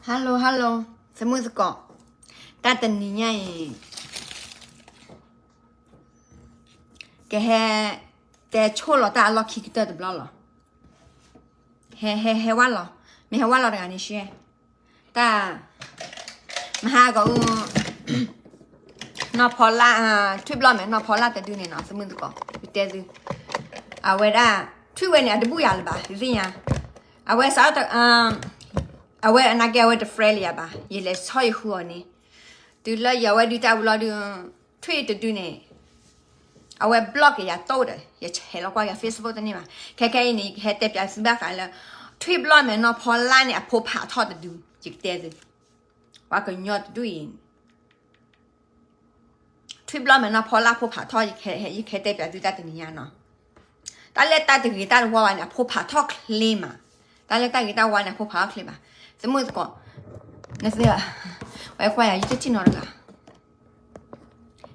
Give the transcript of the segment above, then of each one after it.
Hello hello, သးမုာ်သကိး, တၢ်တနံၤညါအံၤ ကဟဲတဲဆိၣ်လီၤတၢ်အလီၢ်ခံကတၢၢ်တဘျီလီၤ. ဟဲ ဟဲ ဟဲဝါလီၤ, မ့ၢ်ဟဲဝါလီၤတဂၤန့ၣ် ရှဲ, တၢ် မဟါကီးအူ နီၢ်ဖီလၢ်, ထွံၣ်ဘျီၣ်မဲာ်နီၢ်ဖီလၢ်တဒုန့ၣ်နီၤ သးမုာ်သကိး, ယတဲသု, အဝဲဒၣ် ထွံၣ်ဝဲန့ၣ် အတဘူၣ်ယၤလၢၤဘၣ် ယသ့ၣ်ညါ, အဝဲစးထီၣ် အဝဲအနာ်က့အဝဲတ friend လၢယၤဘၣ်, ယလဲၤဆီၣ်ယဃုအီၤန့ၣ်, တုၤလၢယဝဲဒုတၢ်ဝံၤလီၤဒုး, ထွံၣ်တဒုန့ၣ် အဝဲ block က့ၤယၤတိၢ်ဒီး ယဆဲးလီၤကွၢ်ယၤ Facebook တန့ၢ်ဘၣ်. ခဲခဲအံၤန့ၣ် ယကဟဲတဲပၠးသုဘၣ်ဃးလၢ ထွံၣ်ဘျီၣ်မဲာ်နီၢ်ဖီလၢ်န့ၣ် အဖိဖးထီၣ်တဒု, ယကတဲသု, ပှၤကညီတဒူၣ်အံၤ ထွံၣ်ဘျီၣ်မဲာ်နီၢ်ဖီလၢ်အဖိဖးထီၣ်, ယကဟဲတဲပၠးသုတၢ်တနံၤညါနီၤ. တၢ်လၢတၢ်တဂ့ၤတၢ်တဝါဘၣ်န့ၣ် အဖိဖးထီၣ်ချ့မး, တၢ်လၢတၢ်ဂ့ၤတၢ်ဝါန့ၣ် အဖိဖးထီၣ်ချ့မး, သးမုာ်သကိး, နသု, ဝဲကွၢ်ယၤ ယတထံၣ်နီတဂၤ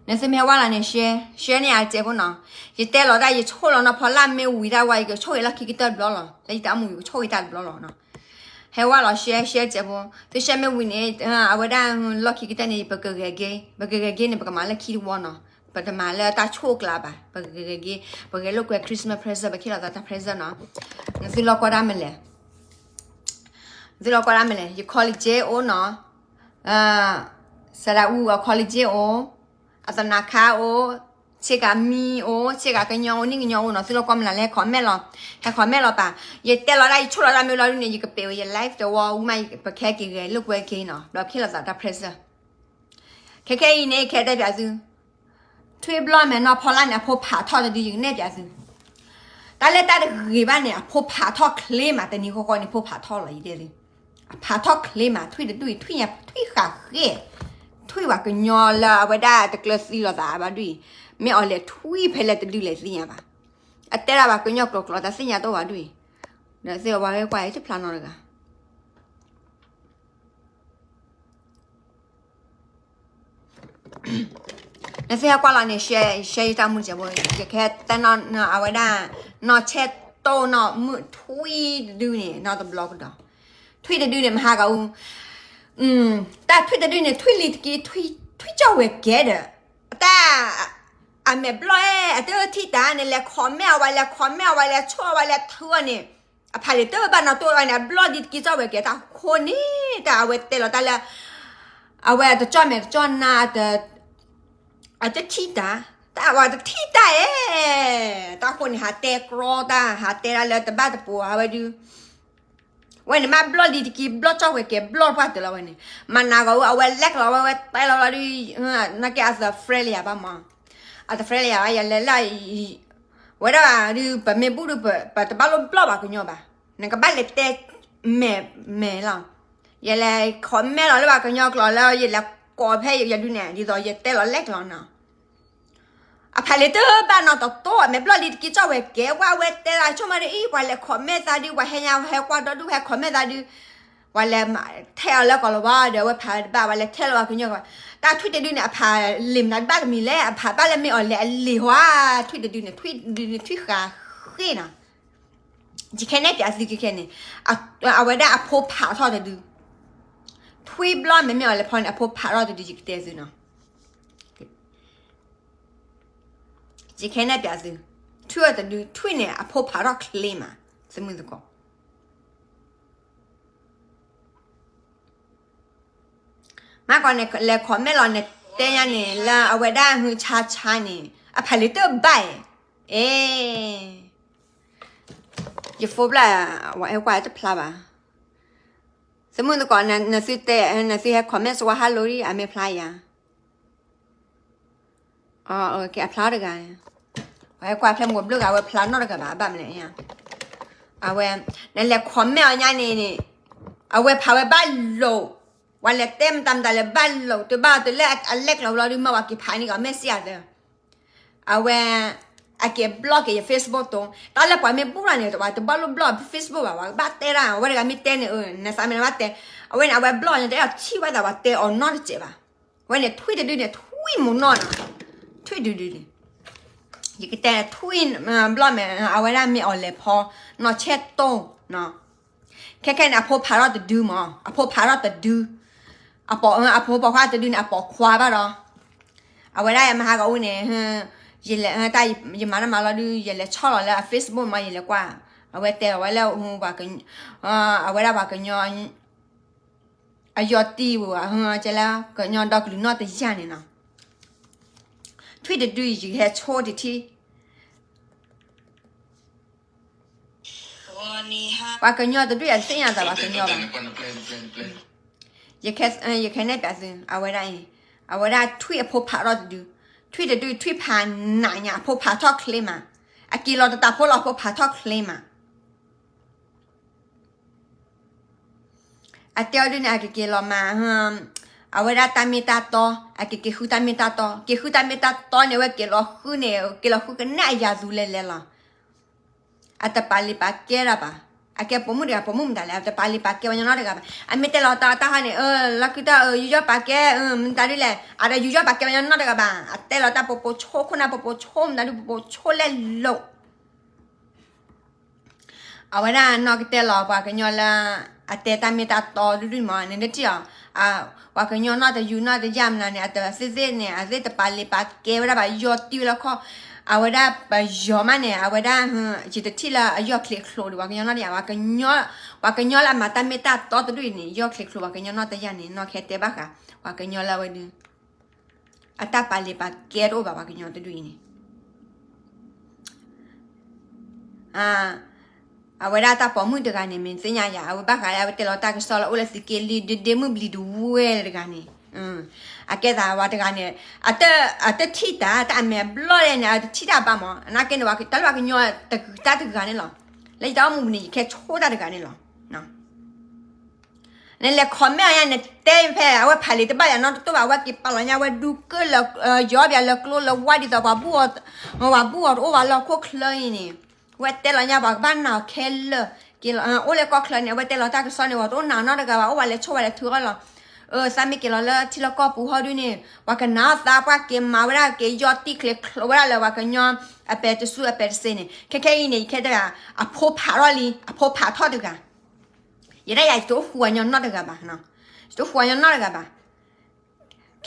နသုမ့ၢ်ဟဲဝါလီၤန့ၣ် share, share န့ၢ်ယၤစဲးဖိနီၤ. ယတဲလီၤတၢ် ယဆိၣ်လီၤနီၢ်ဖီလၢ်မ့ၢ်ဝံၤတၢ်ဝဲ ယကဆိၣ်ဂ့ၤလီၢ်ခံကတၢၢ်တဘျီလီၤ. လၢယတၢ်အိၣ်မူ ယကဆိၣ်ဂ့ၤတၢ်တဘျီလီၤ. ဟဲဝါလီၤ share, share စဲးဖိ, သု share မ့ၢ်ဝံၤန့ၣ် အဝဲဒၣ်လီၢ်ခံကတၢၢ်န့ၣ် ပကဂဲၤက့ၤ, ပကဂဲၤက့ၤန့ၣ် ပကမၤလၢခံတဝီနီၤ. ပတမၤလၢတၢ်ဆိၣ်အကျါဘၣ်, ပကဂဲၤက့ၤ, ပဂဲၤလိာ်ကွဲ Christmas present, ပကဟ့ၣ်လီၤသးတၢ် present နီၤ. နသုလီၤကွၢ်ဒၣ်မလဲၣ် သုလီၤကွၢ်ဒၣ်မလဲၣ်, ယ college အိၣ်နီၤ, စဒးအူအ college အိၣ်, အသနၤခါအိၣ်, ဆ့ကၤမံအိၣ်, ဆ့ကၤကညီအိၣ်, နံၣ်ကညီအိၣ်နီၤ. သုလီၤကွၢ်မလဲၣ်, ဟဲ comment လီၤ, ဟဲ comment လီၤပၢ်. ယတဲလီၤဒၣ် ယဆိၣ်လီၤဒၣ်မ့ၢ်လီၤဒုန့ၣ် ယကပဲာ်ဝဲယ live တဝီဝံၤမး ပကဟဲက့ၤဂဲၤလိာ်ကွဲက့ၤနီၤ. ဒီးပဟ့ၣ်လီၤသးတၢ် present. ခဲခဲအံၤန့ၣ် ကဟဲတဲပၠးသု ထွံၣ်ဘျီၣ်မဲာ်နီၢ်ဖီလၢ်န့ၣ် အဖိဖးထီၣ်တဒု ယကနဲၣ်ပၠးသု. တၢ်လၢတၢ်တဂ့ၤဘၣ်န့ၣ် အဖိဖးထီၣ်ချ့မး, တနံၤဃီဃီန့ၣ် ဖိဖးထီၣ်လီၤ ယတဲသု. အဖးထီၣ်ချ့မး, ထွံၣ်တဒူၣ်အံၤ ထွံၣ်ညါ ထွံၣ်ဃးဃ့ၢ်, ထွံၣ်ပှၤကညီလၢအဝဲဒၣ်တကျၢၤသံလိာ်သးဘၣ်ဒုအံၤ, မ့ၢ်အီၤလဲၤထွံၣ်ဖဲလဲၣ်တဒုလဲၣ်သ့ၣ်ညါဘၣ်. အတဲဒၣ်ပှၤကညီကျိာ်ကျိာ် တၢ်သ့ၣ်ညါတအိၣ်ဘၣ်ဒုအံၤ, ဒီးသ့ၣ်ဝဲကွၢ်တဖျါနီတဂၤ နသုဟဲကွၢ်လီၤန့ၣ် share, share ယတၢ်မူစဲးဖိ, ယကဟဲတဲနီၢ်အဝဲဒၣ် နီၢ်ဆဲးတိၢ်နီၢ်မုၣ်ထွံၣ်တဒုန့ၣ် နီတဘျီကဒီး, ထွံၣ်တဒုန့ၣ် မဟါကအူ, တၢ်ထွံၣ်တဒုန့ၣ် ထွံၣ်လံၤတက့ၢ်, ထွံၣ်ကၠီၣ်ဝဲၤကဲဒီး, တၢ် အမဲာ်ဘျီၣ်အဲၣ် အတထံၣ်တၢ်န့ၣ် လဲၤ comment အီၤဝဲ လဲၤ comment အီၤဝဲ လဲၤဆိၣ်အီၤဝဲ လဲၤထုအီၤန့ၣ်, အဖးလံာ်တဘၣ်နီတဘျီန့ၣ် အဘျီၣ်လံၤတက့ၢ် ကၠီၣ်ဝဲၤကဲ တၢ်ဃိန့ၣ် တၢ်အဝဲတဲလီၤတၢ်လၢ အဝဲတကၠီၣ်မဲာ်တကၠီၣ်နါ အတထံၣ်တၢ်, တၢ်အဝဲတထံၣ်တၢ်အဲၣ်, တၢ်ဃိန့ၣ် ဟးတဲကြီတၢ် ဟးတဲဒၣ်လၢတဘၣ်တပိၤ အဝဲဒုး ဝဲန့ၣ်မ့ၢ်ဘျီၣ်လံၤတက့ၢ် ဘျီၣ်ကၠီၣ်ဝဲၤကဲ ဘျီၣ်ပှၢ်တၢၢ်လီၤဝဲန့ၣ်, မၤနၤဂီၤဝဲ အဝဲလဲၤကလီၤဝဲ ဝဲတဲလီၤလီၤဒုး, နာ်က့အသး friend လၢယၤဘၣ်မး, အသး friend လၢယၤဘၣ် ယလဲၤလၢ ဝဲဒၣ်ဒုး ပမ့ၢ်ဘူၣ်ဒုး ပတဘၣ်လိၣ်ဘျီၣ်ပှၤကညီဘၣ်, နကဘၣ်လဲၤတဲ မဲာ်မဲာ်လီၤ, ယလဲၤ comment လီၤလၢပှၤကညီကျိာ်လၢ ယလဲၤကိးဖဲယဒုးန့ၣ် ဒ်သိးယတဲလီၤလဲၤကလီၤနီၤ အဖးလံာ်တဘၣ်နီတတီၤ မဲာ်ဘျီၣ်လံၤတက့ၢ် ကၠီၣ်ဝဲၤကဲ ပှၤဝဲတဲလီၤဆိကမိၣ်ဒ်အံၤ ပှၤလဲၤ comment သးဒုး ပှၤဟဲညါဟဲကွၢ်ဒီဒူၣ် ဟဲ comment သးဒုး, ပှၤလဲၤထဲအီၤလၢကီၢ်လီၤဝါဒီး အဝဲဖးတဘၣ် ပှၤလဲၤထဲလီၤပှၤကညီကီၢ်, တၢ်ထွံၣ်တဒုန့ၣ် အဖးလံာ်မနုၤတဘၣ်တမံၤလဲၣ် အဖးဘၣ်လၢမ့ၢ်အီၤလဲၤအလံာ်ဟါ, ထွံၣ်တဒုန့ၣ် ထွံၣ်တဒုန့ၣ် ထွံၣ်ဃးဃ့ၢ်နီၤ ယခဲနဲၣ်ပၠးသုခဲခဲန့ၣ်, အဝဲဒၣ်အဖိဖးထီၣ်တဒု, ထွံၣ်ဘျီၣ်မဲာ်မ့ၢ်အီၤလဲၤဖီန့ၣ် အဖိဖးထီၣ်တဒု ယကတဲသုနီၤ, ယခဲနဲၣ်ပၠးသု, ထွံၣ်အီၤတဒု ထွံၣ်န့ၣ် အဖိဖးထီၣ်ချ့မး, သးမုာ်သကိး မ့ၢ်ကီးန့ၣ် လဲၤ comment လီၤန့ၣ် တဲညါန့ၣ် လၢအဝဲဒၣ်ဟုဆါဆါန့ၣ် အဖးလံာ်တဘၣ်အံၤ, အဲ ယ phone ဘျါ ဝဲဟဲကွၢ်တဖျါဘၣ်, သးမုာ်သကိး နသုဟဲ comment စဝါဟါလိဒ် အမ့ၢ်ဖျါယၤ အဖျါတဂၤ, ဝဲကွၢ်ဖဲမူဘျုးဂၤ အဝဲဖျါနီတဂၤဘၣ် အဘၣ်မလဲၣ်, အဝဲ နလဲၤ comment အီၤညါန့ၣ်န့ၣ်, အဝဲဖးဝဲဘၣ်လိာ်, ပှၤလဲၤတဲမတၤမတၤလဲၤဘၣ်လိာ် တဘၣ်တလၢအလဲၤကျီၤဘျီဒုး မ့ၢ်ဝဲက့ၤဖးန့ၢ်ကီး message အသး, အဝဲ အက့ၤ block က့ၤယ Facebook တိၤ, တၢ်လၢပှၤမ့ၢ်ဘူၣ်လီၤန့ၣ် ပှၤတဘၣ်လိၣ် block Facebook ဘၣ်, ပှၤကဘၣ်တဲဒၣ် အဝဲတဂၤမ့ၢ်တဲန့ၣ် နသးမ့ၢ်ဘၣ်တဲ, အဝဲန့ၣ် အဝဲ block န့ၣ် တအဲၣ်ဒိးထံၣ်ဘၣ်သး ပှၤတဲအီၤနီတစဲးဘၣ်, ဝဲန့ၣ် ထွံၣ်တဒုန့ၣ် ထွံၣ်မူနီၢ်နီၤ, ထွံၣ်တဒုန့ၣ်, ယကတဲ ထွံၣ်ဘျီၣ်မဲာ် အဝဲဒၣ်မ့ၢ်အီၤလဲၤဖီ နီၢ်ဆဲးတိၢ်နီၤ, ခဲခဲန့ၣ် အဖိဖးထီၣ်တဒုမး, အဖိဖးထီၣ်တဒု, အပိာ်, အဖိပိာ်ခွါတဒုန့ၣ် အပိာ်ခွါဘၣ်ဒီး, အဝဲဒၣ်မဟါကအိၣ်န့ၣ်, ယလဲၤ, ယမၤတၢ်မၤလီၤဒုး ယလဲၤဆီၣ်လီၤလၢအ Facebook မး ယလဲၤကွၢ်, အဝဲတဲလီၤဝဲလၢ, အဝဲဒၣ်ပှၤကညီ အယီၢ်တံၢ်ဝဲ, ကဲလၢ ကညီဒီကလုာ်နီၢ်တယၢ်န့ၣ်နီၤ, ထွံၣ်တဒုယဟဲဆိၣ်တထံၣ်, ပှၤကညီတဒုအတသ့ၣ်ညါသးပှၤကညီဘၣ်. ယခဲ, ယခဲနဲၣ်ပၠးသု အဝဲဒၣ်အံၤ, အဝဲဒၣ်ထွံၣ်အဖိဖးထီၣ်တဒု, ထွံၣ်တဒုထွံၣ်ဖးနးညါ အဖိဖးထီၣ်ချ့မး, အက့ၤလီၤတတးဖိလီၤ အဖိဖးထီၣ်ချ့မး. အတဲအီၤဒုန့ၣ် အကက့ၤလီၤမၤ, အဝဲဒၣ်တၢ်မ့ၢ်တၢ်တီ, အကက့ၤဃုတၢ်မ့ၢ်တၢ်တီ, က့ၤဃုတၢ်မ့ၢ်တၢ်တီန့ၣ် အဝဲက့ၤလီၤဃုန့ၣ် က့ၤလီၤဃုကနၣ်အယၤသူလဲၤလဲၤလီၤ. အတပာ်လံၤပာ်ကဲဒၣ်ဘၣ်, အကဲပိာ်မုၣ်တဂၤ ပိာ်မုၣ်မတၤလဲၣ် အတပာ်လံၤပာ်ကဲပှၤကညီနီတဂၤဘၣ်. အမ့ၢ်တဲလီၤတၢ်တၢ်ဟီန့ၣ်, လီၤကုတၢ် ယူးယီၣ်ပာ်ကဲ, မတၤဒုလဲၣ် အတယူးယီၣ်ပာ်ကဲပှၤကညီနီတဂၤဘၣ်. အတဲလီၤတၢ်ပိာ်ပိာ်ဆိခိၣ်နၢ် ပိာ်ပိာ်ဆိမတၤဒု ပိာ်ပိာ်ဆိလဲၤလိာ် အဝဲဒၣ်နီၢ်ကတဲလီၤပှၤကညီလၢ အတဲတၢ်မ့ၢ်တၢ်တီဒုဒုမး နတထံၣ်အီၤ, ပှၤကညီနီၢ်တယူးနီၢ်တယၢ်မနုၤန့ၣ် အတသ့ၣ်သ့ၣ်န့ၣ် အသ့ၣ်တပာ်လံၤပာ်ကဲဝဲဒၣ်ဘၣ် ယီၢ်တံၢ်ဝဲလၢခီၣ်, အဝဲဒၣ်ပယီၤမးန့ၣ် အဝဲဒၣ်, ယတထံၣ်လၢအယီၢ်ချ့ချိးဒီး ပှၤကညီနီၢ်တယၢ်, ပှၤကညီလၢအမၤတၢ်မ့ၢ်တၢ်တီတဒူၣ်အံၤန့ၣ် ယီၢ်ချ့ချိးပှၤကညီနီၢ်တယၢ်န့ၣ် နီၢ်ခဲတဲဘၣ်ဃး, ပှၤကညီလၢအဝဲဒု အတၢ်ပာ်လံၤပာ်ကဲတအိၣ်ဘၣ် ပှၤကညီတဒူၣ်အံၤန့ၣ် အဝဲဒၣ်တၢ်ပိာ်မုၣ်တဂၤန့ၣ် မ့ၢ်သ့ၣ်ညါယၤ အဝဲဘၣ်ဃးလၢအဝဲတဲလီၤတၢ်ကစီၣ်လၢအိၣ်လၢသုးက့လံ ဒ့ဒ့မုၢ်ဘျံၤတဝဲၢ်တဂၤန့ၣ်, အကဲသးဝဲတဂၤန့ၣ်, အတထံၣ်တၢ် တၢ်အမဲာ်ဘျီၣ်လဲၣ်န့ၣ် အတထံၣ်တၢ်ဘၣ်မး နာ်က့န့ၣ် တၢ်လၢပှၤကညီတၢ်တဂၤန့ၣ်လီၤ. လၢယတၢ်အိၣ်မူပူၤန့ၣ် ယခဲဆိတၢ်တဂၤန့ၣ်လီၤ. နလဲၤ comment အီၤညါ နတဲဖဲအဝဲဖးလံာ်တဘၣ်ယၤနီတတိၢ်ဘၣ် အဝဲက့ၤပာ်လီၤညါ အဝဲဒူကၢၢ်လၢ, ယီၤဘၣ်လၢကျိလၢဝါဒ်သိးပှၤဘူၣ်အီၤ, ပှၤဘူၣ်အီၤတအိၣ်ဘၣ်လၢဟီၣ်ခိၣ်ချၢအံၤန့ၣ်, အဝဲတဲလီၤညါ ပှၤကဘၣ်နာ်အီၤခဲလၢာ်, က့ၤလီၤ, အိၣ်လၢကီၢ်ချၢန့ၣ် အဝဲတဲလီၤတၢ်ကစီၣ်န့ၣ် ပှၤတအိၣ်နာ်နီတဂၤဘၣ် အိၣ်ဝဲလဲၤဆိၣ်ဝဲလဲၤထုးအီၤလီၤ. သးမ့ၢ်က့ၤလီၤလၢထံလီၢ်ကီၢ်ပူၤဟီဒုန့ၣ် ပှၤကနာ်အီၤသးပှၢ်က့ၤမၤဝဲဒၣ်က့ၤယီၢ်တံၢ်ချ့ချိးဝဲဒၣ်လၢပှၤကညီ အပဲတစူအပဲတစ့န့ၣ် ခဲခဲအံၤန့ၣ် ယခဲတဂၤ အဖိဖးထီၣ်လံ အဖိဖးထီၣ်တဂၤ ယဲဒၣ်ယၤ ယတအိၣ်ဃူအညီနီတဂၤဘၣ်, ယတအိၣ်ဃူအညီနီတဂၤဘၣ်.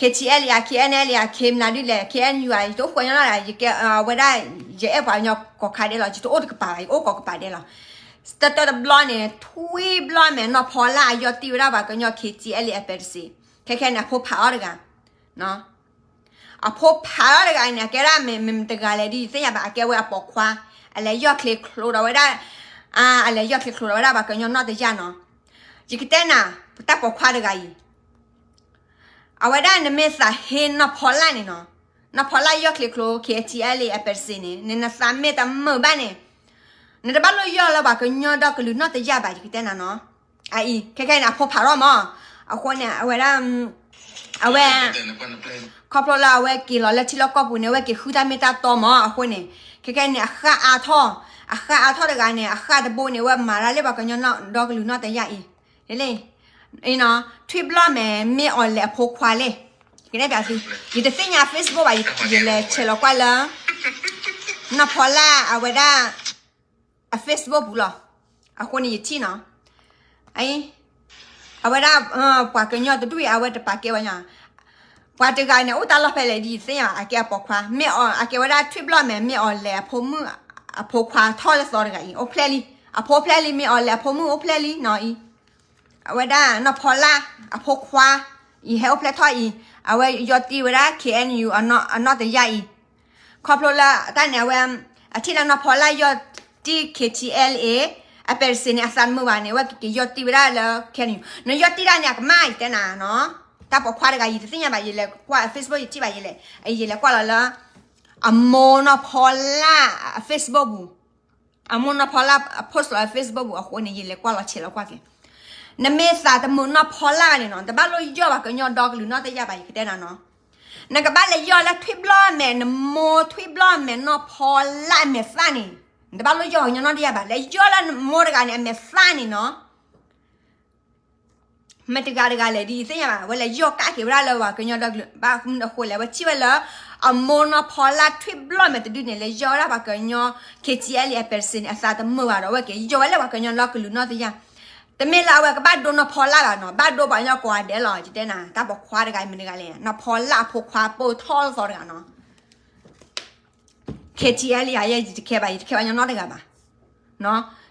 KTLA ဧါ KNLA ဧါ K မနုၤဒ်လဲၣ် KNU ဧါ ယတအိၣ်ဃူအညီနီတဂၤ, ယကဲဝဲဒၣ် ယအဲၣ်ပှၤကညီကိးခါဒဲးလီၤ, ယတအိၣ်တကပၤဘၣ် ယအိၣ်ကိးကပၤဒဲးလီၤ. တၢ်တဘျီန့ၣ် ထွံၣ်ဘျီၣ်မဲာ်နီၢ်ဖီလာ်အယီၢ်တံၢ်ဝဲဒၣ်ပှၤကညီ KTLA အပဲတစ့, ခဲခဲန့ၣ် အဖိဖးထီၣ်တဂၤ အဖိဖးထီၣ်တဂၤအံၤန့ၣ် အကဲဒၣ်မ့ၢ်မတဂၤလဲၣ်ဒ်ယသ့ၣ်ညါဘၣ် အကဲဝဲအပိာ်ခွါ, အလဲၤယီၢ်ချ့ချိးဒီးဝဲဒၣ်, အလဲၤယီၢ်ချ့ချိးဒီးဝဲဒၣ်ပှၤကညီနီၢ်တယၢ်နီၤ. ယကတဲနၤ, တၢ်ပိာ်ခွါတဂၤအံၤ, အဝဲဒၣ်နမ့ၢ်သးဟ့နီၢ်ဖီလာ်န့ၣ်နီၤ, နီၢ်ဖီလာ်ယီၢ်ချ့ချိး KTLA အပဲတစ့န့ၣ် နသးမ့ၢ်တမုာ်ဘၣ်န့ၣ်, နတဘၣ်လိၣ်ယီၢ်လၢပှၤကညီဒီကလုာ်နီၢ်တယၢ်ဘၣ် ယကတဲနၤနီၤ. အအံၤ ခဲခဲအံၤန့ၣ် အဖိဖးထီၣ်မး, အဃိန့ၣ် အဝဲဒၣ် အဝဲ ခီဖျိလၢအဝဲက့ၤလီၤလၢထံလီၢ်ကီၢ်ပူၤန့ၣ် အဝဲက့ၤဃုတၢ်မ့ၢ်တၢ်တီမး အဃိန့ၣ် ခဲခဲန့ၣ် အဃၣ်အါထီၣ်, အဃၣ်အါထီၣ်တဂၤန့ၣ် အဃၣ်တဘိန့ၣ် အဝဲမၤတၢ်လၢပှၤကညီဒီကလုာ်နီၢ်တယၢ်အံၤ, လၢ ထွံၣ်ဘျီၣ်မဲာ်မ့ၢ်အီၤလဲၤအဖိခွါလဲၣ်, ကနဲၣ်ပၠးသု, ယတသ့ၣ်ညါ Facebook ဘၣ်, ယလဲၤဆဲးလီၤကွၢ်လၢ နီၢ်ဖီလာ်အဝဲဒၣ် အ Facebook ပူၤလီၤ. အဃိန့ၣ်ယထံၣ်နီၤ, အဝဲဒၣ် ပှၤကညီတဒူၣ်အံၤ အဝဲတပာ်ကဲဝဲညီ, ပှၤတဂၤန့ၣ် အိၣ်တၢ်လီၢ်ဖဲလဲၣ်ဒ်ယသ့ၣ်ညါ အကဲအပိာ်ခွါ, မ့ၢ်အီၤ အကဲဝဲဒၣ်ထွံၣ်ဘျီၣ်မဲာ် မ့ၢ်အီၤလဲၤအဖိမုၣ်, အဖိခွါထီၣ်လၢသီတဂၤအံၤ အိၣ်ဖျဲၣ်လံ, အဖိအိၣ်ဖျဲၣ်လံ မ့ၢ်အီၤလဲၤအဖိမုၣ်အိၣ်ဖျဲၣ်လံနီၤအံၤ, အဝဲဒၣ်နီၢ်ဖီလာ် အဖိခွါ အံၤဟဲအိၣ်ဖျဲၣ်ထီၣ်အံၤ, အဝဲယီၢ်တံၢ်ဝဲဒၣ် KNU အနီၢ်တယၢ်အံၤ, ခီဖျိလၢတၢ်န့ၣ် အဝဲ အထံၣ်လၢနီၢ်ဖီလာ်ယီၢ်တံၢ် KTLA အပဲတစ့န့ၣ် အသးတမုာ်ဘၣ်န့ၣ် အဝဲကက့ၤယီၢ်တံၢ်ဝဲဒၣ်လၢ KNU, နယီၢ်တံၢ်တၢ်န့ၣ် အကမၣ် ယတဲနၤနီၤ, တၢ်ပိာ်ခွါတဂၤ ယတသ့ၣ်ညါဘၣ် ယလဲၤကွၢ် Facebook ယထံၣ်ဘၣ် ယလဲၤ, ယလဲၤကွၢ်လီၤလၢ အမိၢ်နီၢ်ဖီလာ် Facebook ပူၤ အမိၢ်နီၢ်ဖီလာ် အ post လီၤ Facebook ပူၤအဃိန့ၣ် ယလဲၤကွၢ်လီၤဆဲးလီၤကွၢ်က့ၤ, နမ့ၢ်သးတမုာ်နီၢ်ဖီလာ်န့ၣ်နီၤ တဘၣ်လိၣ်ယီၢ်ပှၤကညီဒီကလုာ်နီၢ်တယၢ်ဘၣ် ယကတဲနၤနီၤ, နကဘၣ်လဲၤယီၢ်လၢထွံၣ်ဘျီၣ်မဲာ် နမိၢ်ထွံၣ်ဘျီၣ်မဲာ်နီၢ်ဖီလာ်အမဲာ်သၣ်န့ၣ်, နတဘၣ်လိၣ်ယီၢ်ပှၤကညီနီၢ်တယၢ်ဘၣ် လဲၤယီၢ်လၢနမိၢ်တဂၤန့ၣ် အမဲာ်သၣ်န့ၣ်နီၤ မတၤတဂၤတဂၤလဲၣ်ဒ်ယသ့ၣ်ညါဘၣ် အဝဲလဲၤယီၢ်ကးက့ၤဝဲဒၣ်လၢပှၤကညီဒီကလုာ် ဘၣ်မနုၤအဃိလဲၣ် အဝဲထံၣ်ဝဲလၢ အမိၢ်နီၢ်ဖီလာ်ထွံၣ်ဘျီၣ်မဲာ်တဒုန့ၣ် လဲၤယီၢ်ဝဲဒၣ်ပှၤကညီ KTLA အပဲတစ့န့ၣ် အသးတမုာ်ဘၣ်ဒီး အဝဲက့ၤယီၢ်ဝဲလၢပှၤကညီဒီကလုာ်နီၢ်တယၢ်, တမ့ၢ်လၢအဝဲကဘၣ်ဒိနီၢ်ဖီလၢ်ဘၣ်နီၤ, ဘၣ်ဒိပှၤကညီကိးဂၤဒဲးလီၤ. ယတဲနၤ တၢ်ပိာ်ခွါတဂၤမ့ၢ်တဂၤလဲၣ်, နီၢ်ဖီလၢ်အဖိခွါပိာ်ထီၣ်လၢသီတဂၤနီၤ. K T L ယၤ ယဲယတခဲဘၣ်, ယတခဲဘၣ်ညီနီတဂၤဘၣ်.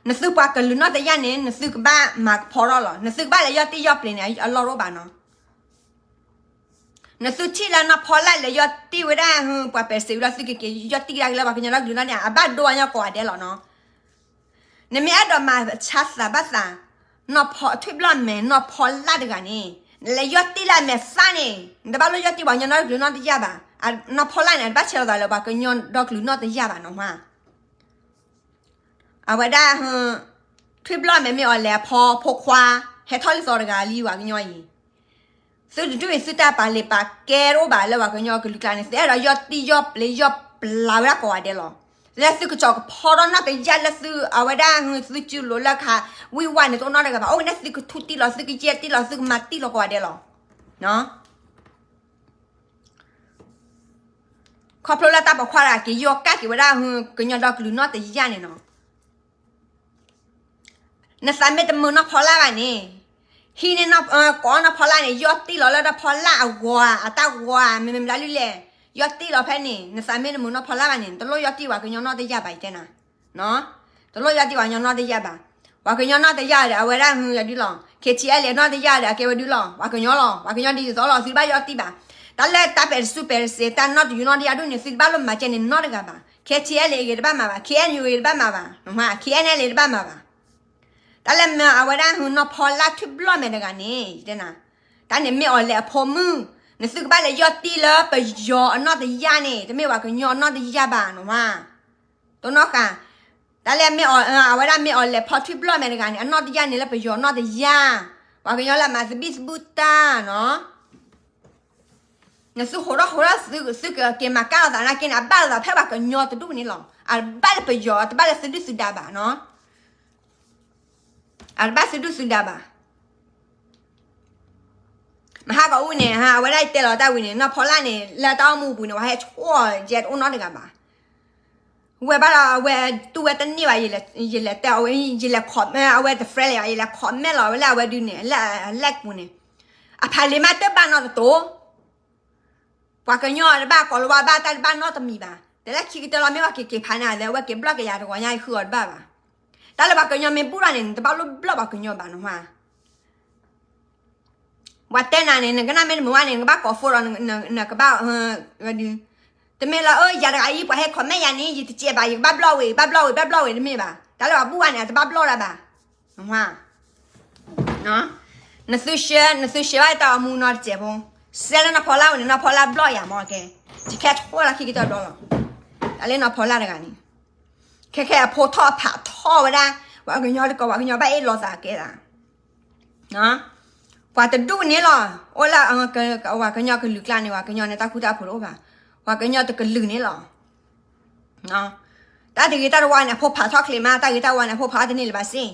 နသုပှၤကလုာ်နီၢ်တယၢ်န့ၣ် နသုကဘၣ်မၤကဖီထီၣ်လီၤ. နသုကဘၣ်လဲၤယီၢ်တံၢ်ယီၢ်ပျ့ၤန့ၣ် အလီၢ်ရိဘၣ်နီၤ. နသုထံၣ်လၢနီၢ်ဖီလၢ်လဲၤယီၢ်တံၢ်ဝဲဒၣ် ပှၤပဲာ်စံးဝံၤလီၤ သုကက့ၤယီၢ်တံၢ်ကဒါက့ၤလၢပှၤကညီဒီကလုာ်နီၢ်တယၢ် အဘၣ်ဒိအညီကိးဂၤဒဲးလီၤနီၤ. နမ့ၢ်အဲၣ်ဒိးမၤဆါသးဘၣ်သး နီၢ်ဖီထွံၣ်ဘျီၣ်မဲာ် နီၢ်ဖီလၢ်တဂၤန့ၣ် နလဲၤယီၢ်တံၢ်လၢအမဲာ်သၣ်န့ၣ် နတဘၣ်လိၣ်ယီၢ်တံၢ်ပှၤကညီဒီကလုာ်နီၢ်တယၢ်ဘၣ်. နီၢ်ဖီလၢ်န့ၣ် အတဘၣ်ဆဲးလီၤသးလၢပှၤကညီဒီကလုာ်နီၢ်တယၢ်ဘၣ်နီၤ. အဝဲဒၣ် ထွံၣ်ဘျီၣ်မဲာ်မ့ၢ်အီၤလဲၤအဖီဖိခွါ ဟဲထီၣ်လၢသီတဂၤလံ ပှၤကညီအံၤ သုတဒူၣ်အံၤသုတၢ်ပာ်လ့ၤပာ်ကဲတအိၣ်ဘၣ်လၢပှၤကညီကလုာ်ကျါန့ၣ်, သုအဲၣ်ဒိးယီၢ်တံၢ်ယီၢ်ပျ့ၤယီၢ်ပျးဝဲဒၣ်ကိးဂၤဒဲးလီၤ. လၢသုကစီၤကဖီထီၣ်နီၢ်တယၢ်လၢသုအဝဲဒၣ် သုစုလိၤလၢခးဝံၣ်ဝါန့ၣ်တအိၣ်နီတဂၤဘၣ်. အိၣ်ဝဲန့ၣ်သုကထူတံၢ်လီၤ သုကယဲၢ်တံၢ်လီၤ သုကမၤတံၢ်လီၤကိးဂၤဒဲးလီၤ. ခီဖျိလၢတၢ်ပိာ်ခွါတဂၤက့ၤယီၢ်ကဒါက့ၤဝဲဒၣ် ကညီဒီကလုာ်နီၢ်တယၢ်န့ၣ်နီၤ. နသးမ့ၢ်တမုာ်နီၢ်ဖီလၢ်ဘၣ်န့ၣ်, ဟံးန့ၢ် ကိးနီၢ်ဖီလၢ်န့ၣ် ယီၢ်တံၢ်လီၤလၢနီၢ်ဖီလၢ်အဂီၤဧါ အတၢ်ဂီၤဧါ မ့မ့ၢ်မတၤဒ်လဲၣ်, ယီၢ်တံၢ်လီၤဖဲန့ၣ်. နသးမ့ၢ်တမုာ်နီၢ်ဖီလၢ်ဘၣ်န့ၣ် နတလိၣ်ယီၢ်တံၢ်ပှၤကညီနီၢ်တယၢ်ဘၣ် ယတဲနၤ. တလိၣ်ယီၢ်တံၢ်ပှၤကညီနီၢ်တယၢ်ဘၣ်. ပှၤကညီနီၢ်တယၢ်ဒီးအဝဲဒၣ်ဟုယဒုလီၤ. K T L နီၢ်တယၢ်ဒီးအကဲဝဲဒုလီၤ. ပှၤကညီလီၤ. ပှၤကညီဒ်သိးလီၤ သုတဘၣ်ယီၢ်တံၢ်ဘၣ်. တၢ်လၢတၢ်ပဲာ်တစူၢ်ပဲာ်တစ့ တၢ်နီၢ်တယူးနီၢ်တယၢ်ဒိၣ်န့ၣ် သုတဘၣ်လိၣ်မၤကဲန့ၣ်နီတဂၤဘၣ်. K T L ဂ့ၤတဘၣ်မၤဘၣ်, K N U ဂ့ၤတဘၣ်မၤဘၣ်, K N L တဘၣ်မၤဘၣ်. တၢ်လၢမ့ၢ်အဝဲဒၣ်ဟုနီၢ်ဖီလၢ်ထွံၣ်ဘျီၣ်မဲာ်တဂၤန့ၣ် ယတဲနၤ, တၢ်န့ၣ်မ့ၢ်အီၤလဲၤအဖိမုၣ်, နသုကဘၣ်လဲၤယီၢ်တံၢ်လၢပယီၤအနီၢ်တယၢ်န့ၣ် တမ့ၢ်ပှၤကညီအနီၢ်တယၢ်ဘၣ်နီၤ. တိၢ်နီၣ်ဃာ်, တၢ်လၢမ့ၢ်အီၤ အဝဲဒၣ်မ့ၢ်အီၤလဲၤဖီထွံၣ်ဘျီၣ်မဲာ်တဂၤန့ၣ် အနီၢ်တယၢ်န့ၣ်လၢပယီၤအနီၢ်တယၢ်, ပှၤကညီလၢအမၤသဘံၣ်သဘုၣ်တၢ်နီၤ. နသုဟိးထီၣ်ဟိးထီၣ်သုကက့ၤမၤကၣ်လိာ်သးနာ်က့န့ၣ် အဘၣ်လိာ်သးဖဲပှၤကညီတဒူၣ်န့ၣ်လီၤ. အဘၣ်လၢပယီၤ အတဘၣ်လၢသုဒုၣ်သုဒါဘၣ်နီၤ. အတဘၣ်သုဒုၣ်သုဒါဘၣ်. မဟါကီးအူန့ၣ် အဝဲဒၣ်ယတဲလီၤတၢ်ဝံၤန့ၣ် နီၢ်ဖီလၢ်န့ၣ် လၢတၢ်အိၣ်မူပူၤန့ၣ် ပှၤဟဲဆိၣ်ယဲတအိၣ်နီတဂၤဘၣ်. ဝဲဘၣ်ဒီးအဝဲတူၢ်ဝဲတန့ၢ်ဘၣ်, ယလဲၤတဲအဝဲ ယလဲၤ comment အဝဲတ friend လၢၤဘၣ်, ယလဲၤ comment လီၤဝဲလၢအဝဲဒုန့ၣ် လၢအ like ပူၤန့ၣ်, အဖးလံာ်မးတဘၣ်နီတတိၤ ပှၤကညီတဘၣ် ကိးလီၤဝါဘၣ်တၢ်တဘၣ်နီတမံၤဘၣ်. တဲလၢခံကတၢၢ်လီၤမ့ၢ်ပှၤက့ၤက့ၤဖးနၤဒီး အဝဲက့ၤဘျီၣ်က့ၤယၤတဂီၤညါ ယဃုအီၤတဘၣ်ဘၣ်. တၢ်လၢပှၤကညီမ့ၢ်ဘူၣ်ထီၣ်န့ၣ် နတဘၣ်လိၣ်ဘျီၣ်ပှၤကညီဘၣ်နီၤ. ပှၤတဲနၤန့ၣ် နကနၣ်မ့ၢ်တမုာ်ဘၣ်န့ၣ် နကဘၣ်ကိး phone ဒီး နကဘၣ် တမ့ၢ်လၢ အၢ ယၤတဂၤအံၤ ပှၤဟဲ comment ယၤန့ၣ် ယတစဲးဘၣ် ယကဘၣ်ဘျီၣ်ဝဲ ဘၣ်ဘျီၣ်ဝဲ ဘၣ်ဘျီၣ်ဝဲတမ့ၢ်ဘၣ်. တၢ်လၢပှၤဘူၣ်ဘၣ်န့ၣ် အတဘၣ်ဘျီၣ်ဒၣ်ဘၣ်. နသု share နသု share ဘၣ်တၢ်အမူနီတစဲးဖိ, share လၢနီၢ်ဖီလၢ်ဝဲန့ၣ် နီၢ်ဖီလၢ်ဘျီၣ်ယၤမ့ၢ်ကဲ, ယခဲဆိၣ်လၢခံကတၢၢ်ဘျီလီၤ. တၢ်လၢနီၢ်ဖီလၢ်တဂၤန့ၣ် ခဲခဲအဖိထီၣ်ဖးထီၣ်ဝဲဒၣ်, ပှၤကညီတကိး ပှၤကညီဘၣ်အ့ၣ်လိာ်သးကဲသး ပှၤတဒူၣ်န့ၣ်လီၤ. အိၣ်လၢ ပှၤကညီကလုာ်ကျါန့ၣ် ပှၤကညီန့ၣ် တၢ်ဃူတၢ်ဖိးတအိၣ်ဘၣ်. ပှၤကညီတကလုာ်န့ၣ်လီၤ. တၢ်တဂ့ၤတၢ်တဝါန့ၣ် အဖိဖးထီၣ်ချ့မး, တၢ်ဂ့ၤတၢ်ဝါန့ၣ် အဖိဖးထီၣ်တန့ၢ်လၢၤဘၣ်စ့ၢ်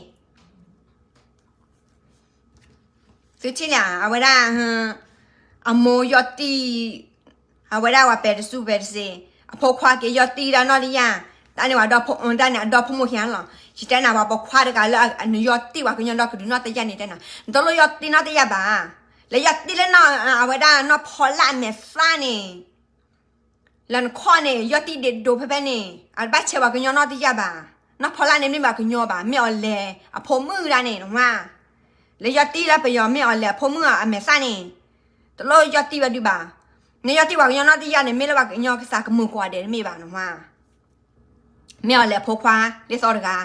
သုထံၣ်လၢ အဝဲဒၣ် အမိၢ်ယီၢ်တံၢ်, အဝဲဒၣ်ပှၤပဲာ်တစူၢ်ပဲာ်တစ့, အဖိခွါက့ၤယီၢ်တံၢ်ဒၣ်နီၢ်တယၢ်, တၢ်န့ၣ် တၢ်န့ၣ်အဒီဖိမိၢ်ခံဂၤလီၤ. ယတဲနၤ ပှၤပိာ်ခွါတဂၤလၢအနယီၢ်တံၢ်ပှၤကညီဒီကလုာ်နီၢ်တယၢ်န့ၣ် တဲနၤ နတလိၣ်ယီၢ်တံၢ်နီၢ်တယၢ်ဘၣ်. လဲၤယီၢ်တံၢ်လၢ အဝဲဒၣ်နီၢ်ဖီလၢ်အမဲာ်သၣ်န့ၣ် လၢနခီၣ်န့ၣ် ယီၢ်တံၢ်ဒ့းဒိးဖဲဖဲန့ၣ် အတဘၣ်ဆဲးပှၤကညီနီၢ်တယၢ်ဘၣ်. နီၢ်ဖီလၢ်န့ၣ်မ့ၢ်ပှၤကညီဘၣ်, မ့ၢ်အီၤလဲၤအဖိမုၣ်ဒၣ်န့ၣ် နမါ, လဲၤယီၢ်တံၢ်လၢပယီၤ မ့ၢ်အီၤလဲၤအဖိမုၣ်အမဲာ်သၣ်န့ၣ် တလိၣ်ယီၢ်တံၢ်ဝဲဒုးဘၣ်. နယီၢ်တံၢ်ပှၤကညီနီၢ်တယၢ်န့ၣ် မ့ၢ်လၢပှၤကညီကစၢ်ကမုာ်ကိးဂၤဒဲးတမ့ၢ်ဘၣ် နမါ. မ့ၢ်အီၤလဲၤအဖိခွါလၢသီတဂၤ,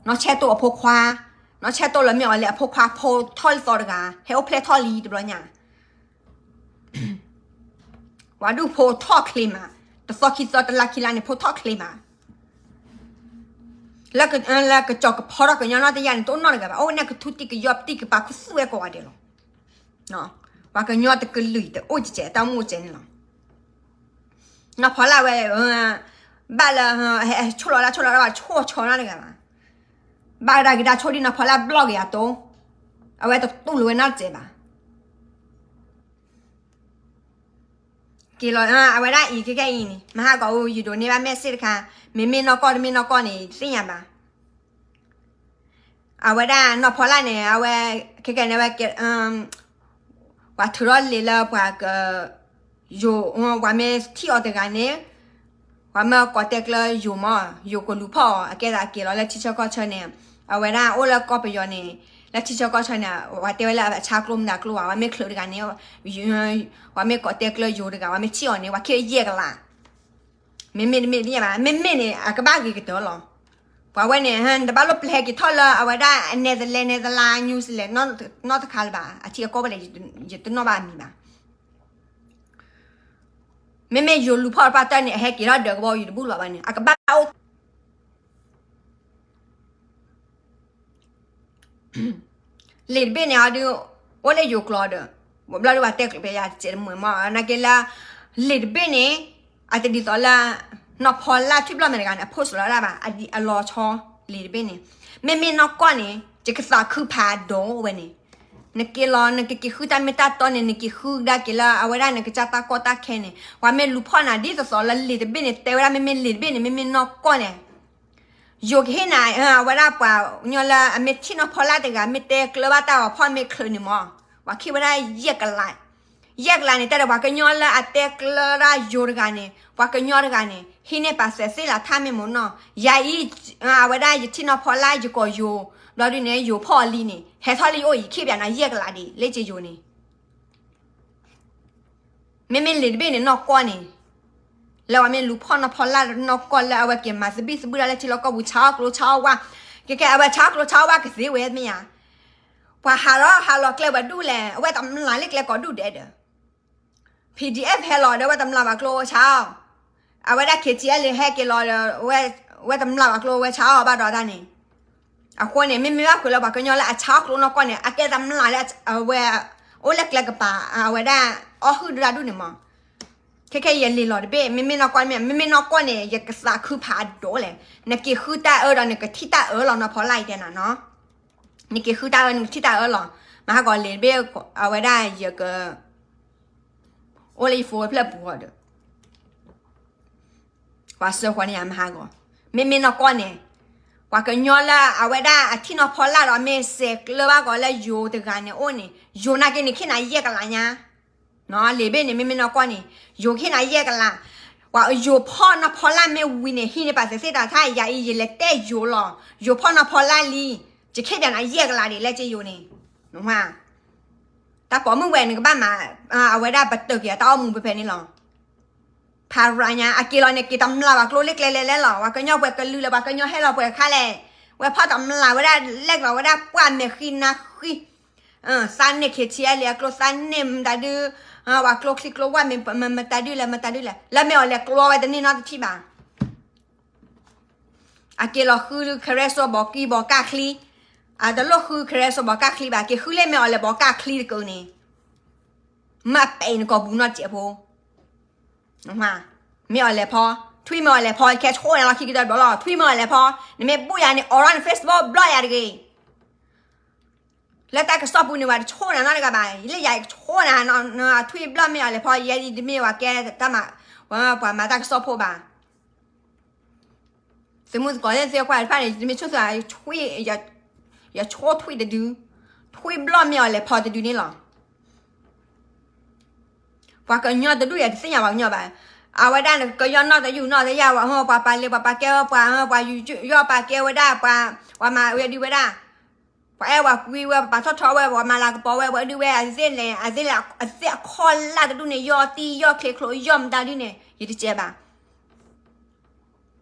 နီၢ်ဆဲးတိၢ်အဖိခွါ, နီၢ်ဆဲးတိၢ်လၢမ့ၢ်အီၤလဲၤအဖိခွါဖိထီၣ်လၢသီတဂၤ ဟဲအိၣ်ဖျဲၣ်ထီၣ်လံတဘျီညါ ပှၤဒူၣ်ဖိထီၣ်ချ့မး, တသီခံသီတလါခံလါန့ၣ် ဖိထီၣ်ချ့မး, လၢကစီၤကဖီထီၣ်ကညီနီၢ်တယၢ်န့ၣ် တအိၣ်နီတဂၤဘၣ်, အိၣ်ဝဲန့ၣ်ကထူတံၢ်ကယီၢ်တံၢ်ကပာ်ခူသူၣ်ဝဲကိးဂၤဒဲးလီၤ. ပှၤကညီတကလုာ်တအိၣ်ကဲးတၢ်အိၣ်မူကဲးန့ၣ်လီၤ. နီၢ်ဖီလၢ်ဝဲ ဘၣ်လၢ ဟဲဆိၣ်လီၤတၢ်ဆိၣ်လီၤတၢ်ဘၣ်ဆိၣ်ဆီနီတဂၤဘၣ်, ဘၣ်ဝဲဒၣ်က့ၤတၢ်ဆိၣ်ဒ်နီၢ်ဖီလၢ်ဘျီၣ်က့ၤအတိ, အဝဲတတူၢ်လိာ်ဝဲနီတစဲးဘၣ်. က့ၤလီၤ အဝဲဒၣ်အံၤခဲကဲအံၤန့ၣ် မဟါကီးအူ ယဒိးန့ၢ်ဘၣ် message တခါ, မ့မ့ၢ်နီၢ်ကီၢ်တမ့ၢ်နီၢ်ကီၢ်န့ၣ် ယတသ့ၣ်ညါဘၣ်. အဝဲဒၣ်နီၢ်ဖီလၢ်န့ၣ် အဝဲ ခဲကနံၣ်န့ၣ် အဝဲကဲ ပှၤထုးထီၣ်လံာ်လၢပှၤက ယိၤ ပှၤမ့ၢ်ထံၣ်အီၤတဂၤန့ၣ် ပှၤမ့ၢ်ကိးတဲကျၢယိၤမး ယိၤကလူၤဖီၣ်အီၤ အကဲသးအက့ၤလီၤလၢထံဆၢကီၢ်ဆၢန့ၣ် အဝဲဒၣ်အိၣ်လၢကီၢ်ပယီၤန့ၣ် လၢထံဆၢကီၢ်ဆၢန့ၣ် ပှၤတဲဝဲလၢအဆါကျိမတၤကျိဘၣ် ပှၤမ့ၢ်ချုးတဂၤန့ၣ် ပှၤမ့ၢ်ကိးတဲကျၢယိၤတဂၤ ပှၤမ့ၢ်ထံၣ်အီၤန့ၣ် ပှၤခံယဲၢ်ကလး မ့မ့ၢ်တမ့ၢ်ဘၣ် မ့မ့ၢ်န့ၣ် အကဘၣ်ဂ့ၤကတၢၢ်လီၤ. ပှၤဝဲန့ၣ် တဘၣ်လိၣ်ပျဲက့ၤထီၣ်လၢအဝဲဒၣ်အနဲသလဲနဲသလါ New Zealand နီတခါလၢၤဘၣ် အထံအကီၢ်ဘၣ်လဲၣ် ယတနီၣ်ဘၣ်အမံၤဘၣ်. မ့မ့ၢ်ယိၤလူၤဖီၣ်တပှၢ်တၢၢ်န့ၣ် အဟဲက့ၤထီၣ်ဒၢးကဘီယူၤတဘူၣ်လီၤဘၣ်န့ၣ် အကဘၣ်အိၣ် လံာ်တဘ့ၣ်န့ၣ်အီၤဒုး အိၣ်လၢယိၤကျိာ်ဒီး ဘျီဒုးပှၤတဲကျိာ်ပယၤတစဲးတမှဲၤမး နာ်က့လၢ လံာ်တဘ့ၣ်န့ၣ် အတဒ်သိးလၢ နီၢ်ဖီလၢ်ထွံၣ်ဘျီၣ်မဲာ်တဂၤန့ၣ် အ post လီၤဒၣ်ဘၣ် အလီၤဆီ လံာ်တဘ့ၣ်န့ၣ် မ့မ့ၢ်နီၢ်ကီၢ်န့ၣ် ယကသးခုဖးဒိၣ်ဝဲန့ၣ် နက့ၤလီၤ နကက့ၤဃုတၢ်မ့ၢ်တၢ်တီန့ၣ် နက့ၤဃုကဒါက့ၤလၢအဝဲဒၣ်နကစၢ်တၢ်ကီတၢ်ခဲန့ၣ် ပှၤမ့ၢ်လူၤဖီၣ်နၤဒ်သိးသိးလၢလံာ်တဘ့ၣ်န့ၣ် တဲဝဲဒၣ်မ့မ့ၢ်လံာ်တဘ့ၣ်န့ၣ် မ့မ့ၢ်နီၢ်ကီၢ်န့ၣ် ယိၤကဟ့ၣ်နၤ အဝဲဒၣ်ပှၤကညီလၢအမ့ၢ်ထံၣ်နီၢ်ဖီလၢ်တဂၤ မ့ၢ်တဲကျၢၤဘၣ်တၢ်ဂီၤဖီၣ်မ့ၢ်ချုးန့ၣ်မး ပှၤဟ့ၣ်ဝဲဒၣ်ယဲၢ်ကလး ယဲၢ်ကလးန့ၣ် တဲဒီးပှၤကညီလၢအတဲကျၢၤဒၣ်ယိၤတဂၤန့ၣ် ပှၤကညီတဂၤန့ၣ် ဟံးန့ၢ်ပာ်စဲးသ့ၣ်လးထါမ့ၢ်မ့ၢ်နီၢ် ယၤအံၤ အဝဲဒၣ်ယထံၣ်နီၢ်ဖီလၢ်ယကိးယိၤ ဘျီဒုးန့ၣ် ယိၤဖီၣ်အီၤလံန့ၣ် ဟဲထီၣ်လၢယအိၣ်ယခံဘၣ်နၤယဲၢ်ကလးဒံး လၢက့ယိၤန့ၣ် မ့မ့ၢ်လံာ်တဘ့ၣ်န့ၣ်နီၢ်ကီၢ်န့ၣ် လၢပှၤမ့ၢ်လူၤဖီၣ်နီၢ်ဖီလၢ်နီၢ်ကီၢ်လၢအဝဲက့ၤမၤသဘံၣ်သဘုၣ်ဒၣ်လၢထံလီၢ်ကီၢ်ပူၤ ဆါအီၣ်ကျိဆါအီၣ်ဝါ ကဲကဲအဝဲဆါအီၣ်ကျိဆါအီၣ်ဝါကသ့ဝဲမ့ၢ်ဧါ ပှၤဟးလီၤဟးလီၤကျဲဝဲဒူၣ်လဲၣ် အဝဲတမျၢ်လၢကျဲကိးဒူၣ်ဒဲးဒီး PDF ဟဲလီၤဒီး ဝဲတမျၢ်ဘၣ်ကျိဝဲဆါအီၣ်, အဝဲဒၣ် KTLA ဟဲက့ၤလီၤဒီး ဝဲတမျၢ်ဘၣ်ကျိဝဲဆါအီၣ်ဘၣ်ဒီးတၢ်န့ၣ်, အဃိန့ၣ် မ့မ့ၢ်ဘၣ်ဃုာ်လၢပှၤကညီလၢအဆါအီၣ်ကျိနီၢ်ကီၢ်န့ၣ် အကဲတမျၢ်လၢအဝဲ အိၣ်လၢကျဲကပၤ အဝဲဒၣ်အီၣ်ဟုၣ်ဒုၣ်ဒၣ်ဒူၣ်န့ၣ်မး, ခဲခဲယလဲၤလီၤတဘ့ၣ် မ့မ့ၢ်နီၢ်ကီၢ်န့ၣ် မ့မ့ၢ်နီၢ်ကီၢ်န့ၣ် ယကသးခုဖးဒိၣ်လဲၣ်, နက့ၤဃုတၢ်အၢဒီးနကထံၣ်တၢ်အၢလီၤနီၢ်ဖီလၢ်အံၤတဲနၤနီၤ, နက့ၤဃုတၢ်အၢနကထံၣ်တၢ်အၢလီၤ, မဟါကီးလဲၤတဘ့ၣ် အဝဲဒၣ်ယက အိၣ်လၢယဖိဝဲဖျၢၣ်ပူၤဃီဒီး ပှၤစၢဃီန့ၣ်ယမဟါဂီၤ, မ့မ့ၢ်နီၢ်ကီၢ်န့ၣ်, ပှၤကညီလၢအဝဲဒၣ်အထံၣ်နီၢ်ဖီလၢ်ဒီးမ့ၢ်စဲးကျၢဘၣ်ဂီၤလၢယိၤတဂၤန့ၣ်အိၣ်န့ၣ် ယိၤနာ်က့န့ၣ် ခ့နၤယဲၢ်ကလးညါ, လံာ်ဘ့ၣ်န့ၣ် မ့မ့ၢ်နီၢ်ကီၢ်န့ၣ် ယိၤခ့နၤယဲၢ်ကလး, ပှၤယိၤဖီၣ်နီၢ်ဖီလၢ်မ့ၢ်ဝံၤန့ၣ် ဟံးန့ၢ်ပာ်စဲးသ့ၣ်တၢ်ထါ ယၤအံၤ ယလဲၤတဲယိၤလီၤ, ယိၤဖီၣ်နီၢ်ဖီလၢ်လံ, ယခ့ဒၣ်နၤယဲၢ်ကလးဒံးလၢက့ယိၤန့ၣ် တၢ်ပိာ်မုၣ်ဝဲနကဘၣ်မၤ, အဝဲဒၣ်ပတုာ်က့ၤအတၢ်အိၣ်မူဖဲဖဲန့ၣ်လီၤ, ဖးရၤညါ အက့ၤလီၤန့ၣ် က့ၤတမျၢ်ဘၣ်ကျိလၢကျဲလဲၤလဲၤလီၤ, ပှၤကညီပှဲၤကလုာ်လၢပှၤကညီဟဲလီၤပှဲၤခါလဲၣ်, ဝဲဖီၣ်တမျၢ်ဝဲဒၣ်လဲၤကလီၤဝဲဒၣ်ပှၢ်မဲာ်ဃံနါဃံ, သးန့ၢ် KTLA အကျိ သးန့ၢ်မတၤဒု, ပှၤကျိချံကျိဝၢ်မတၤဒုလဲၣ် မတၤဒုလဲၣ်, လၢမ့ၢ်အီၤလဲၤကျိဝဲတန့ၢ်နီတထံၣ်ဘၣ် အက့ၤလီၤဃု ခရဲစိ ဘီကံ ဘီကၢ်ချံ, အတလိၣ်ဃု ခရဲစိ ဘီကၢ်ချံဘၣ်, က့ၤဃုလၢမ့ၢ်အီၤလဲၤဘီကၢ်ချံတကုာ်န့ၣ်, မ့ၢ်ပဲာ်နကိာ်ပူၤနီတစဲးဖိ, မ့ၢ်အီၤလဲၤဖီ, ထွံၣ်မ့ၢ်အီၤလဲၤဖီ ခဲဆိၣ်နၤလီၤခံကတၢၢ်တဘျီလီၤ, ထွံၣ်မ့ၢ်အီၤလဲၤဖီ, နမ့ၢ်ဘူၣ်ယၤန့ၣ် အိးထီၣ်န Facebook ဘျီၣ်ယၤတဂ့ၤ လၢတၢ်ကစီၣ်ပူၤန့ၣ် ပှၤတဆိၣ်နၤနီတဂၤဘၣ်, လၢယၤဆိၣ်နၤ, ထွံၣ်ဘျီၣ်မ့ၢ်အီၤလဲၤဖီ ယဲဒ်တမ့ၢ်ပှၤကဲတၢ်မၤ, ပှၤမၤတၢ်ကစီၣ်ဖိဘၣ်, သုးမုၢ်သကိးသ့ၣ်သ့ၣ်ကွၢ်တဖၣ်န့ၣ် တမ့ၢ်ဆိၣ်သုး, ယဆိၣ်ထွံၣ်တဒု, ထွံၣ်ဘျီၣ်မ့ၢ်အီၤလဲၤဖီတဒုန့ၣ်လီၤ. ပှၤကညီတဒူၣ်အံၤတသ့ၣ်ညါပှၤကညီဘၣ်, အဝဲဒၣ်ကယီၢ်နီၢ်တယုၢ်နီၢ်တယၢ်, ပှၤပာ်လ့ပှၤပာ်ကဲဝဲပှၤ, ပှၤယူးယီၣ်ပာ်ကဲဝဲဒၣ်ပှၤ, ပှၤမၤဝဲဒုးဝဲဒၣ်, ပှၤအဲၣ်ပှၤကွံဝဲ ပှၤပာ်ထီၣ်ထီဝဲ ပှၤမၤလၤကပီၤဝဲ ပှၤဒုးဝဲအသ့ၣ်လဲၣ် အသ့ၣ်လဲၣ် အသ့ၣ်အခီၣ်လၢ်တဒူၣ်န့ၣ် ယီၢ်တံၢ်ယီၢ်ချ့ချိယီၢ်မတၤဒုန့ၣ် ယတစဲးဘၣ်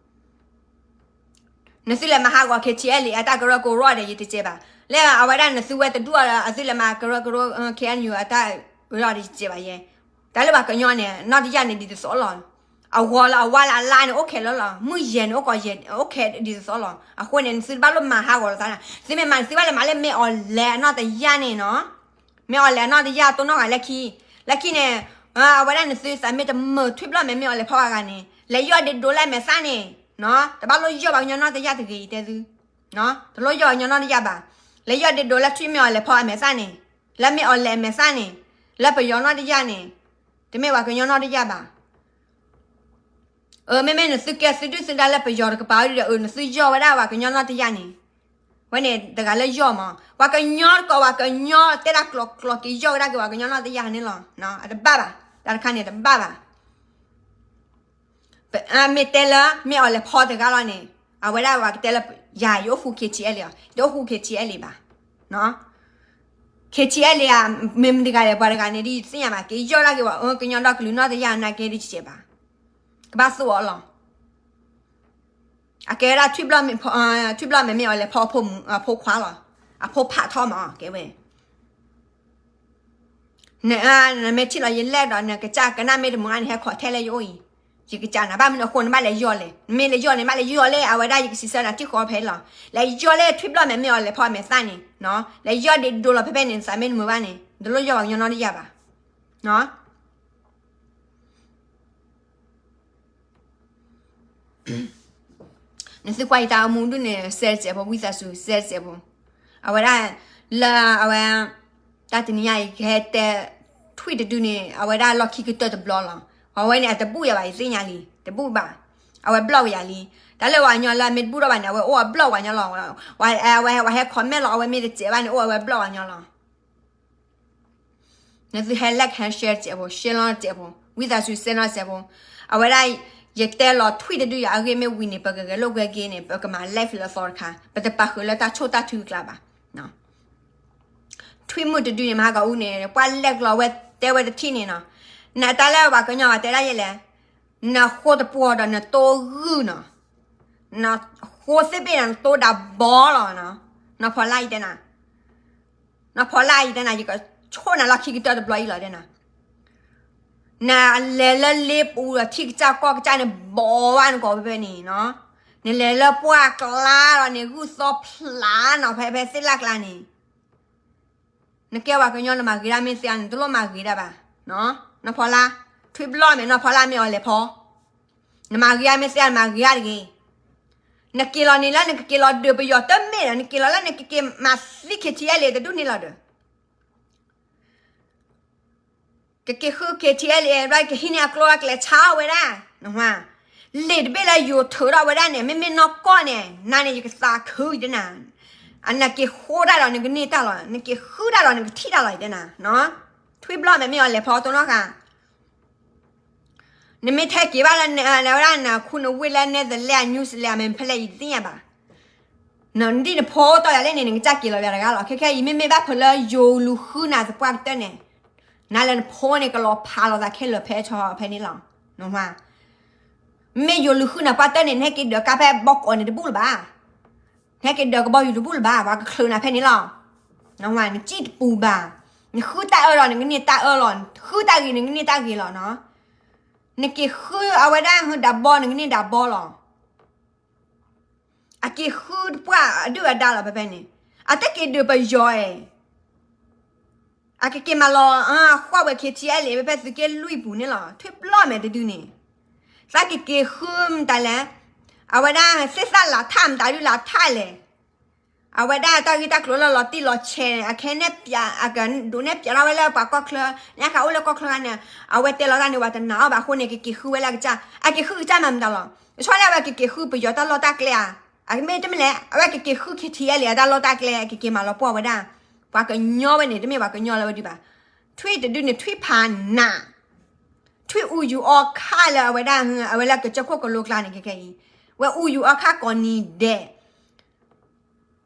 နသုလဲၤမၤဟးဂီၤ KTLA အတၢ်ကရၢကရိဒီး ယတစဲးဘၣ်, လၢအဝဲဒၣ်နသုဝဲတဒူၣ်အီၤဒီး အသုလဲၤမၤကရၢကရိ KNU အတၢ်အၢဒီး ယတစဲးဘၣ်ယဲ, တၢ်လၢပှၤကညီန့ၣ် နီၢ်တယၢ်န့ၣ်ဒ်သိးသိးလီၤ, အဂီၤလၢအဝါလၢအလါန့ၣ် အိၣ်ခဲလၢာ်လီၤ, မုၢ်ယဲၢ်န့ၣ် အိၣ်ကီးယဲၢ် အိၣ်ခဲဒ်သိးသိးလီၤ, အဃိန့ၣ် နသုတဘၣ်လိၣ်မၤဟးဂီၤလိာ်သးန့ၣ်, သုမ့ၢ်မၤန့ၣ် သုဘၣ်လၢမၤလၢမ့ၢ်အီၤလဲၤအနီၢ်တယၢ်န့ၣ်နီၤ, မ့ၢ်အီၤလဲၤအနီၢ်တယၢ်တိၢ်နီၣ်ဂၤလၢခံ, လၢခံန့ၣ်, အဝဲဒၣ်နသုသးမ့ၢ်တမုာ်ထွံၣ်ဘျီၣ်မဲာ်မ့ၢ်အီၤလဲၤဖီဂၤန့ၣ် လဲၤယီၢ်ဒ့ဒိးလၢအမဲာ်သၣ်န့ၣ်, တဘၣ်လိၣ်ယီၢ်ပှၤကညီနီၢ်တယၢ်တဂ့ၤတဲသု, တလိၣ်ယီၢ်ပှၤကညီနီၢ်တယၢ်ဘၣ်, လဲၤယီၢ်ဒ့ဒိးလၢထွံၣ်မ့ၢ်အီၤလဲၤဖီအမဲာ်သၣ်န့ၣ်, လၢမ့ၢ်အီၤလဲၤအမဲာ်သၣ်န့ၣ်, လၢပယီၤနီၢ်တယၢ်န့ၣ်, တမ့ၢ်ပှၤကညီနီၢ်တယၢ်ဘၣ်, အမ့မ့ၢ်နသုကဲသုဒုၣ်သုဒါလၢပယီၤတကပၤဒီး အနသုယီၢ်ဝဲဒၣ်ပှၤကညီနီၢ်တယၢ်န့ၣ်, ဝဲန့ၣ်တဂၤလၢယီၢ်မး, ပှၤကညီတကိး ပှၤကညီတဲဒၣ်ကျိၤကျိၤက့ၤယီၢ်ဝဲဒၣ်က့ၤပှၤကညီနီၢ်တယၢ်န့ၣ်လီၤ. အတဘၣ်ဘၣ်, တၢ်တခါန့ၣ်တဘၣ်ဘၣ်. မ့ၢ်တဲလၢ မ့ၢ်အီၤလဲၤဖီတဂၤလီၤန့ၣ်, အဝဲဒၣ်ပှၤကတဲလၢ ယၤယအိၣ်ဃူ K T L လံ, တအိၣ်ဃူ K T L လံဘၣ်. K T L လံဧါ, မ့ၢ်မတၤတဂၤလဲၣ် ပှၤတဂၤန့ၣ်ဒ်သ့ၣ်ညါဘၣ်, က့ၤယီၢ်ဒၣ်က့ၤပှၤကညီဒီကလုာ်နီၢ်တယၢ်နာ်က့ဒ်စဲးဘၣ်, ကဘၣ်သူၣ်အီၤလီၤ. အကဲဝဲဒၣ်ထွံၣ်ဘျီၣ်မဲာ်, ထွံၣ်ဘျီၣ်မဲာ် မ့ၢ်အီၤလဲၤဖီအဖိခွါလီၤ, အဖိဖးထီၣ်မးကဲဝဲ နမ့ၢ်ထံၣ်လီၤယလဲၣ်ဒီး နကစၢ်ကနၣ်မ့ၢ်တမုာ်အါန့ၣ် ဟဲခိးထဲလၢယအိၣ်အံၤ, ယကစၢ်နၤဘၣ်မနုၤအဃိ နဘၣ်လဲၤယီၢ်လဲၣ်, နမ့ၢ်လဲၤယီၢ်န့ၣ် ဘၣ်လဲၤယီၢ်လဲၣ်, အဝဲဒၣ်ယကစံးဆၢနၤထံၣ်ဃီဖဲလီၤ, လဲၤယီၢ်လဲၣ် ထွံၣ်ဘျီၣ်မဲာ် မ့ၢ်အီၤလဲၤဖီမဲာ်သၣ်န့ၣ်, လဲၤယီၢ်ဒ့ဒိလီၤဖဲဖဲန့ၣ် နသးမ့ၢ်တမုာ်ဘၣ်န့ၣ် နတလိၣ်ယီၢ်ပှၤကညီနီၢ်တယၢ်ဘၣ်. နသုကွၢ်ယတၢ်အိၣ်မူဒုၣ်န့ၣ် စဲးတစဲးဖိ ဝံသးစူၤ စဲးတစဲးဖိ, အဝဲဒၣ် လၢအဝဲ တၢ်တနံၤညါအံၤ ကဟဲတဲ ထွံၣ်တဒုန့ၣ် အဝဲဒၣ်လီၢ်ခံကတၢၢ်တဘျီလီၤ. အဝဲန့ၣ် အတဘူၣ်ယၤဘၣ် ယသ့ၣ်ညါလံ တဘူၣ်ဘၣ်, အဝဲဘျီၣ်ဝဲယၤလံ. တၢ်လၢပှၤကညီလၢအမ့ၢ်တဘူၣ်ထီၣ်ဘၣ်န့ၣ် အဝဲအိၣ်အဘျီၣ်ပှၤကညီလီၤ. အဝဲဟဲ comment လီၤ အဝဲမ့ၢ်တစဲးဘၣ်န့ၣ် အိၣ်အဝဲဘျီၣ်ပှၤကညီလီၤ. နသုဟဲ like ဟဲ share တစဲးဖိ share လီၤတစဲးဖိ ဝံသးစူၤ စဲးနီၢ်တစဲးဖိ, အဝဲဒၣ် ယတဲလီၤထွံၣ်တဒုယၤအဂ့ၢ်မ့ၢ်ဝံၤန့ၣ် ပကဂဲၤလိာ်ကွဲက့ၤန့ၣ် ပကမၤ live လၢအသီတခါ ပတပာ်ဃုာ်လၢတၢ်ဆိၣ်တၢ်ထုအကျါဘၣ်. ထွံၣ်မုၣ်တဒုန့ၣ် မဟါကအိၣ်န့ၣ် ပှၤလဲၤကျီၤဝဲတဲဝဲတထံၣ်န့ၣ်နီၤ, နတၢ်လၢပှၤကညီဘၣ်တဲဒၣ်ယဲလဲၣ်, နဃိတပှီၤဒီးနတိဂုၢ်နီၤ, နဃိသ့ၣ်ဘ့ၣ်ဒီးနတိဒၣ်ဘီလီၤနီၤ, နီၢ်ဖီလာ်ယတဲနၤ နီၢ်ဖီလာ်အံၤတဲနၤ ယကဆိၣ်နၤလီၢ်ခံကတၢၢ်တဘျီအံၤလီၤတဲနၤ, နလဲၤလၢလ့ပူၤဒီးထံၣ်ကစၢ်ကီၢ်ကစၢ်န့ၣ် ဘီဝဲနကိးဖဲဖဲန့ၣ်နီၤ, နလဲၤလၢပှၢ်ကျါဒီးန့ၣ်ဂုၢ်သီဖျးနီၤ ဖဲဖဲသ့ၣ်လၢ်ကျါန့ၣ်, နကဲပှၤကညီနမၤဂ့ၤဒၣ်မ့ၢ်သ့ဧါ နတလိၣ်မၤဂ့ၤဒၣ်ဘၣ်, နီၢ်ဖီလာ်, ထွံၣ်ဘျီၣ်မဲာ် နီၢ်ဖီလာ်မ့ၢ်အီၤလဲၤဖီ နမၤဂ့ၤဧါမ့ၢ်သ့ဧါ နမၤဂ့ၤဧါတဂ့ၤ, နက့ၤလီၤန့ၣ်လၢနကက့ၤလီၤဒုးပယီၤတမ့ၢ်ဒီး နက့ၤလီၤလၢနကက့ၤမၤသံ K T L A တဒူၣ်န့ၣ်လီၤဒီး ကက့ၤဃု K T L A ဘၣ် ကဟံးန့ၢ်အကျိအကျဲဆါအီၣ်ဝဲဒၣ်, လံာ်တဘ့ၣ်လၢယိၤထုးထီၣ်ဝဲဒၣ်န့ၣ် မ့မ့ၢ်နီၢ်ကီၢ်န့ၣ် နၤန့ၣ် ယကသးခုယတဲနၤ, အနက့ၤဃုတၢ်ဒီးနကန့ၢ်တၢ်လီၤ, နက့ၤဃုတၢ်ဒီးနကထံၣ်တၢ်လီၤယတဲနၤ, ထွံၣ်ဘျီၣ်မဲာ်မ့ၢ်အီၤလဲၤဖီတိၢ်နီၣ်ဃာ် နမ့ၢ်ထဲက့ၤဘၣ်လၢ ဝဲဒၣ်နခူနဝ့ၢ်လၢ နဲသလဲ အ New Zealand မ့ၢ်ဖဲလဲၣ် ယတသ့ၣ်ညါဘၣ်, နဒ်နဖိတီၢ်ယၤလဲၣ်န့ၣ် နကစၢ်က့ၤလီၤယၤတဂၤလီၤ. ခဲခဲအံၤ မ့မ့ၢ်ဘၣ်ဖဲလၢယိၤလူၤဃုနၤသပှၢ်ကတၢၢ်န့ၣ်, နၤလၢနဖိန့ၣ် ကလီၤဖးလိာ်သးခဲလၢာ်ဖဲဆီဖဲန့ၣ်လီၤ. မ့ၢ်ယိၤလူၤဃုနၤပှၢ်တၢၢ်န့ၣ် နဟဲက့ၤဒၢးကါဖဲဘီကီးန့ၣ်တဘူၣ်လၢၤဘၣ်, နဟဲက့ၤဒၢးကဘီယူၤတဘူၣ်လၢၤဘၣ်, ပှၤကချုးနၤဖဲန့ၣ်လီၤ. နစံၣ်တပူၤဘၣ်, နဃုတၢ်အၢလီၤ နကန့ၢ်တၢ်အၢလီၤ, ဃုတၢ်ဂ့ၤ နကန့ၢ်တၢ်ဂ့ၤလီၤနီၤ. နက့ၤဃုအဝဲဒၣ်ဟုဒၣ်ဘီ နကန့ၢ်ဒၣ်ဘီလီၤ. အက့ၤဃုတပှၢ်အဒုၣ်အဒါလီၤဖဲဖဲန့ၣ်, အတက့ၤဒုးပယီၤအဲၣ်, အကက့ၤမၤလီၤဃီၣ်ဝဲ K T L A ဖဲဖဲသုးက့လွံၢ်ပူၤန့ၣ်လီၤ. ထွံၣ်ဘျီၣ်မဲာ်တဒုန့ၣ်, သးကက့ၤဃုမတၤလဲၣ်, အဝဲဒၣ်သ့ၣ်သၣ်လၢထၣ်မတၤဒုလၢထၣ်လဲၣ်, အဝဲဒၣ်တၢ်ဂ့ၢ်တၢ်ကျိၤလၢလီၤတံၢ်လီၤဆဲးန့ၣ် အခဲန့ၣ် ဒိးနဲၣ်ပၠးထီၣ်ဝဲလၢပှၤကီၢ်ချၢ, ညါခါအိၣ်လၢကီၢ်ချၢန့ၣ်, အဝဲတဲလီၤတၢ်န့ၣ် ပှၤတနာ်အီၤဘၣ်အဃိန့ၣ် ကက့ၤဃုဝဲလၢအကစၢ်, အက့ၤဃုကစၢ်မၤမတၤလီၤ. တဆီန့ၣ် အဝဲကက့ၤဃုပယီၤတၢ်လီၢ်တၢ်ကျဲဧါ, အမ့ၢ်တမ့ၢ်လဲၣ်, အဝဲကက့ၤဃု K T L A အတၢ်လီၢ်တၢ်ကျဲ ကက့ၤမၤလီၤပှီၢ်ဝဲဒၣ်, ပှၤကညီဝဲန့ၣ် တမ့ၢ်ပှၤကညီလၢဝဲဒုးဘၣ်. ထွံၣ်တဒုန့ၣ် ထွံၣ်ဖးနး, ထွံၣ်အူယူၤအီခါလၢအဝဲဒၣ်, အဝဲလၢကစၢၢ်ခိၣ်ကလိကျါန့ၣ် ခဲခဲအံၤ, ဝဲအူယူၤအီခါကိးနံၤဒဲး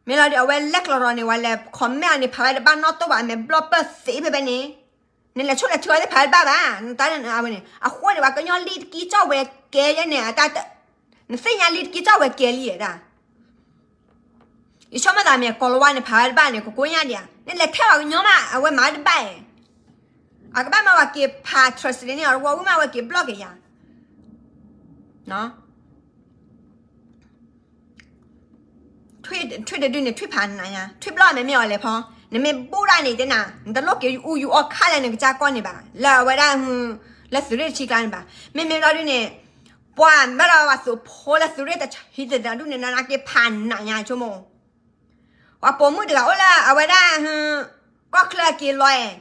မ့ၢ်လီၤဒီး အဝဲလဲၤကျီၢ်ထီၣ်န့ၣ် ပှၤလဲၤ comment အီၤန့ၣ် ဖးဝဲတဘၣ်နီတဘျီဘၣ်, အမဲာ်ဘျီၣ်ပၢၢ်သ့ဖဲဖဲန့ၣ်, နလဲၤဆိၣ်လဲၤထုအီၤသ့ၣ်ဖးဝဲတဘၣ်ဘၣ်, တၢ်အဝဲန့ၣ် အဃိန့ၣ် ပှၤကညီလံတကံကၠီၣ်ဝဲကဲယဲန့ၣ်, နသ့ၣ်ညါလံတကံကၠီၣ်ဝဲကဲလံဧါဒၣ်, ယဆိကမိၣ်သးမ့ၢ်ကိၤလၤဝါန့ၣ် ဖးဝဲတဘၣ်န့ၣ် ကကိညါဒံးဧါ, နလဲၤထဲပှၤကညီမး အဝဲမၤဝဲတဘၣ်ဧါ, အကဘၣ်မၤဝဲက့ၤဖး translate န့ၣ် အဝဲဝံၤမး အဝဲက့ၤဘျီၣ်က့ၤယၤ ထွံၣ်တဒုန့ၣ် ထွံၣ်ဖးနးညါ, ထွံၣ်ဘျီၣ်မဲာ်မ့ၢ်အီၤလဲၤဖီ, နမ့ၢ်ဘူၣ်ဒၣ်န့ၣ် တဲနၤ, နတလိၣ်က့ၤအူယူၤအီခါလၢနကစၢ်ကီၢ်န့ၣ်ဘၣ်, လၢအဝဲဒၣ်, လၢသုးရ့ၣ်တဆံကျါန့ၣ်ဘၣ်, မ့မ့ၢ်ဘျီဒုန့ၣ်, ပှၤဘၣ်ဒီးပှၤသုးဖိလၢသုးရ့ၣ်တဆံတဒုန့ၣ် နက့ၤဖးနးညါဆိကမိၣ်, ပှၤပိာ်မုၣ်တဂၤအိၣ်လၢအဝဲဒၣ်, ကီၢ်ချၢအက့ၤလီၤအဲၣ်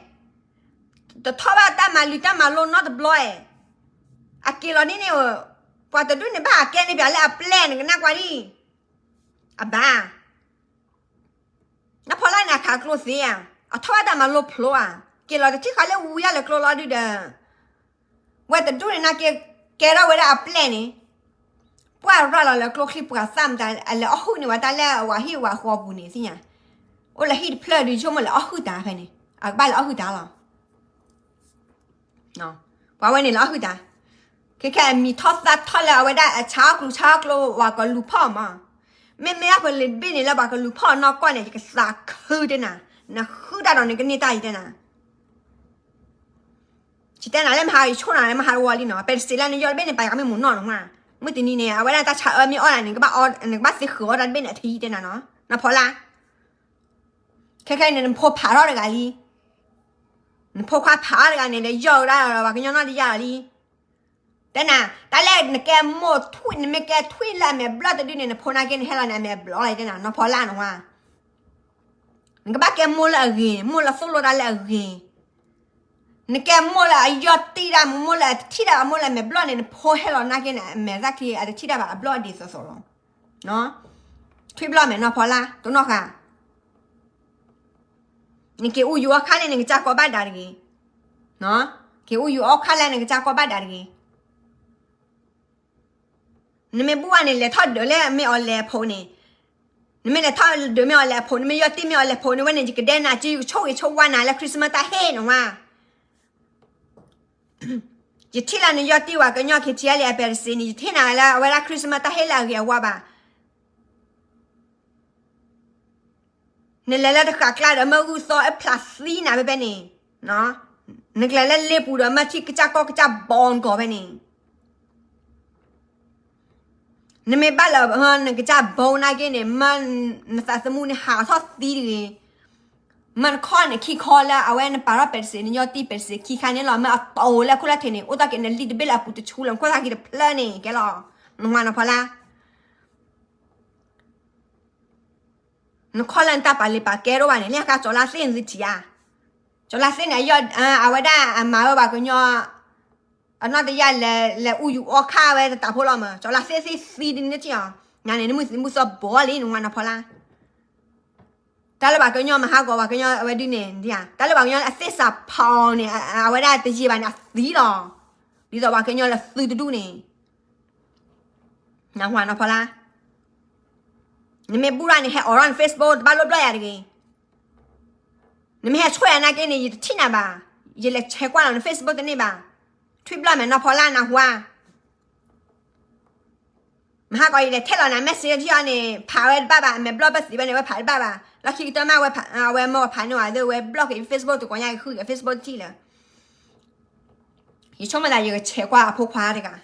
တထီၣ်ဘၣ်တၢ်မၤလံာ်တၢ်မၤလိနီတဘျီဧဲ, အက့ၤလီၤန့ၣ်န့ၣ်, ပှၤတဒူၣ်န့ၣ်ဘၣ်အကဲန့ၣ်ပၠးလၢအပျဲၢ်န့ၣ် ကနၣ်ကွၢ်ဒံး, အဘၣ်, နီၢ်ဖီလါန့ၣ်အခးကျိသ့ဧါ, အထီၣ်ဘၣ်တၢ်မၤလိဖျိဧါ, က့ၤလီၤတထံၣ်ဃာ်လၢဝံၤယါလဲၤကျိလီၤဒုဒီး ဝဲတဒူၣ်န့ၣ်နာ်က့ ကဲထီၣ်ဝဲဒၣ်အပျဲၢ်န့ၣ်, ပှၢ်ရၤလီၤလၢကျိချံပှၤသၣ်မတၤ အလဲၤအီၣ်ဟုၣ်န့ၢ်ဝဲတၢ်လၢအဝၤဟံၣ်ဝၤဃီပူၤန့ၣ်သ့ၣ်ညါ, အိၣ်လၢဟံၣ်တဖျၢၣ်ဒုးဆိကမိၣ်လဲၤအီၣ်ဟုၣ်တၢ်ဖဲန့ၣ် အကဘၣ်လဲၤအီၣ်ဟုၣ်တၢ်လီၤ. ပှၤဝဲန့ၣ်လဲၤအီၣ်ဟုၣ်တၢ်, ခဲခဲအမံၤထီၣ်သၣ်ထီၣ်လၢအဝဲဒၣ်အဆါအီၣ်ကျိဆါအီၣ်ကျိဝၤကလူၤဖီၣ်မး, မ့မ့ၢ်အပလံးတဘ့ၣ်န့ၣ်လၢပှၤကလူၤဖီၣ်နီၢ်ကီၢ်န့ၣ် ယကသးခုတဲနၤ, နဃုတၢ်ဒီးနကန့ၢ်တၢ်ယတဲနၤ ယတဲနၤလၢမဟါယဆိၣ်နၤလၢမဟါတဝီလံနီၤ, ပဲတစ့းလၢနယီၢ်တဘ့ၣ်န့ၣ် ပာ်ယကမ့ၢ်မူးနီၢ်နီၤ, မုၢ်တနံၤန့ၣ် အဝဲဒၣ်တၢ်ဆါအၢမ့ၢ်အီၣ်နၤန့ၣ် နကဘၣ်သ့ဃုာ်အီၣ်တၢ်တဘ့ၣ်န့ၣ်အထံတဲနၤနီၤ, နီၢ်ဖီလါ, ခဲခဲအံၤန့ၣ် နဖိဖးထီၣ်တဂၤလံ, နဖိခွါဖးထီၣ်တဂၤန့ၣ် လဲၤယီၢ်ဝဲဒၣ်ပှၤကညီနီၢ်တယၢ်လီၤလံ တဲနၤ, တၢ်လၢနကဲမိၢ်ထွံၣ် နမ့ၢ်ကဲထွံၣ်လၢအမဲာ်ဘျီၣ်တဒုန့ၣ် နဖိနာ်က့န့ၣ် ဟဲလီၤန့ၣ် အမဲာ်ဘျီၣ်လီၤ ယတဲနၤ နီၢ်ဖီလါနဝါ, နကဘၣ်ကဲမိၢ်လၢအဂ့ၤ, မိၢ်လၢသိၣ်လိတၢ်လၢအဂ့ၤ, နကဲမိၢ်လၢအယီၢ်တံၢ်တၢ်, မိၢ်လၢအတထံၣ်တၢ်ဘၣ်, မိၢ်လၢအမဲာ်ဘျီၣ်န့ၣ် နဖိဟဲလီၤနာ်က့န့ၣ် အမဲာ်သၣ်ချံအတထံၣ်တၢ်ဘၣ် အဘျီၣ်ဒ်သိးသိးလီၤ. ထွံၣ်ဘျီၣ်မဲာ်နီၢ်ဖီလါ တနီၢ်ဃာ် နက့ၤအူယူၤအီၣ်ခါန့ၣ် နကစၢ်ကီဘၣ်ဒၣ်တဂ့ၤ, က့ၤအူယူၤအီၣ်ခါလၢနကစၢ်ကီဘၣ်ဒၣ်တဂ့ၤ. နမ့ၢ်ဘူၣ်ဘၣ်န့ၣ် လဲၤထီၣ်ဒုးလၢမ့ၢ်အီၤလဲၤအဖိန့ၣ်, နမ့ၢ်လဲၤထီၣ်ဒုးမ့ၢ်အီၤလဲၤအဖိ နမ့ၢ်ယီၢ်တံၢ်မ့ၢ်အီၤလဲၤအဖိန့ၣ် ဝဲန့ၣ် ယကဒဲနၤက့ ယကဆိၣ်ဂ့ၤဆိၣ်ဝါနၤလၢ Christmas တၢ်ဟ့ၣ်နဝါ ယထံၣ်လၢနယီၢ်တံၢ်ဝၤကညီ ခ့ထံအလဲၣ် အပဲတစ့န့ၣ် ယထံၣ်နၤလၢအဝဲဒၣ် Christmas တၢ်ဟ့ၣ်လၢအဂ့ၤအဝါဘၣ်. နလဲၤလၢတဃာ်ကျါဒီး မၢ်ဂုၢ်သီအဖျးသံနၤဖဲဖဲန့ၣ်, နကလဲၤလၢလ့ပူၤဒီး မၢ်ထံၣ်ကစၢ်ကီၢ်ကစၢ်ဘီနကီၢ်ဖဲန့ၣ် နမ့ၢ်ဘၣ်လၢ နကစၢ်ဘီနာ်က့န့ၣ် မၢနသးသမူန့ၣ်ဟးထီၣ်သံတဂ့ၤ. မၢနခီၣ်နခံခီလၢအဝဲနပာ်ထီၣ်ပဲတစ့ နယီၢ်တံၢ်ပဲတစ့ခံခါန့ၣ်လီၤ. မၢအတီၢ်လၢခိၣ်လၢထံးန့ၣ် အိၣ်တ့ၢ်က့ၤနလံာ်တဘ့ၣ်လၢအပူၤတဆူလီၤ နခိၣ်သၣ်က့ၤတဖျၢၣ်န့ၣ်ကဲလီၤ. နဝၤနီၢ်ဖီလါ နခီၣ်လၢနတၢ်ပာ်လ့ၤပာ်ကဲတအိၣ်ဘၣ်န့ၣ် လၢညါခါကၠီၤလါသ့ၣ်န့ၣ်သုထံၣ်ဧါ. ကၠီၤလါသ့ၣ်န့ၣ် အဝဲဒၣ်အမၤဝဲပှၤကညီ အနီၢ်တယၢ်လဲၤအူယူၤအီၣ်ခါဝဲတတးဖိလီၤမး. ကၠီၤလါသ့ၣ်သ့ၣ်သံဒ်န့ၣ်ထံၣ်အီၤ ညါန့ၣ် နမုၢ်သံမုၢ်သီဘီလံ နဝၤနီၢ်ဖီလါ တၢ်လၢပှၤကညီမၤဟးဂီၤပှၤကညီအဝဲဒုန့ၣ် တၢ်လၢပှၤကညီအသ့ၣ်စးဖီန့ၣ် အဝဲဒၣ်တယံာ်ဘၣ်န့ၣ် အသံလီၤ. ဒ်သိးပှၤကညီလၢသုတဒူၣ်န့ၣ် နဝၤနီၢ်ဖီလါ နမ့ၢ်ဘူၣ်ရၣ်န့ၣ် ဟဲအိးထီၣ်န Facebook တဘၣ်လိၣ်ဘျီၣ်ယၤတဂ့ၤ. နမ့ၢ်ဟဲဆွဲၣ်ယၤနာ်က့န့ၣ် ယတထံၣ်နၤဘၣ်. ယလဲၤဆဲးကွၢ်လီၤန Facebook တန့ၢ်ဘၣ်. ထွံၣ်ဘျီၣ်မဲာ်နီၢ်ဖီလါနဟါ မဟါကီးယလဲၤထဲလီၤနၤ message ထံၣ်အီၤန့ၣ် ဖးဝဲတဘၣ်ဘၣ်, အမဲာ်ဘျီၣ်ဘၢၣ်သံးဝဲန့ၣ် ဝဲဖးတဘၣ်ဘၣ်. လီၢ်ခံကတၢၢ်မး ဝဲမၢဝဲဖးန့ၢ်ဝဲဒီး ဝဲ block က့ၤ Facebook တကိးညါ ကဃုက့ၤ Facebook တထံၣ်လၢ ယဆိကမိၣ်သး ယကဆဲးကွၢ်အဖိခွါတဂၤ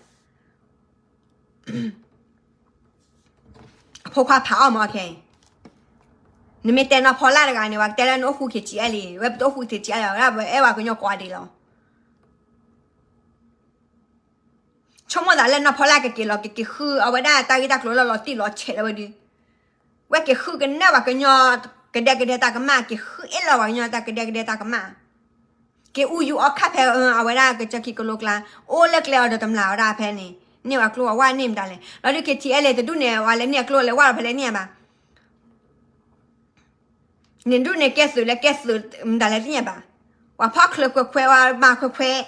အဖိခွါဖးအီၣ်မးခဲအံၤ. နမ့ၢ်တဲနီၢ်ဖီလါတဂၤန့ၣ် ပှၤကတဲလၢနအိၣ်ဃူ ခ့ထံအဲလံ, ဝဲပတအိၣ်ဃူ ခ့ထံအဲလံ, ဝဲအဲၣ်ပှၤကညီကိးဂၤဒဲးလီၤ. ဆိကမိၣ်သးလၢနီၢ်ဖီလါကက့ၤလီၤ ကက့ၤဃုအဝဲဒၣ်တၢ်ဂ့ၢ်တၢ်ကျိၤလၢလီၤတံၢ်လီၤဆဲးလၢဝဲဒုး, ဝဲက့ၤဃုကနၢ်ပှၤကညီ ကဒဲကဒဲတၢ်ကမၣ်, က့ၤဃုအဲၣ်လီၤပှၤကညီတၢ်ကဒဲကဒဲတၢ်ကမၣ်, က့ၤအူယူၤအီၣ်ခါဖဲအဝဲဒၣ်ကစၢၢ်ခံကလိကျါ, အိၣ်လၢကျဲအီၤဒီးတမျာ်ဝဲဒၣ်ဖဲန့ၣ်, န့ၢ်ဝဲကျိဝဲဝါန့ၢ်မတၤလဲၣ်. လီၤဒုး ခ့ထံအဲလံ တဒူၣ်န့ၣ် ဝဲလဲၤန့ၢ်အကျိလဲၤဝါလီၤဖဲလဲၣ်န့ၣ်ဘၣ် နဒူၣ်န့ၣ်ကဲသုးလၢကဲသုးမတၤလဲၣ်သ့ၣ်ညါဘၣ်. ပှၤဖီၣ်ချၢခွဲးခွဲး ပှၤမၤခွဲးခွဲး,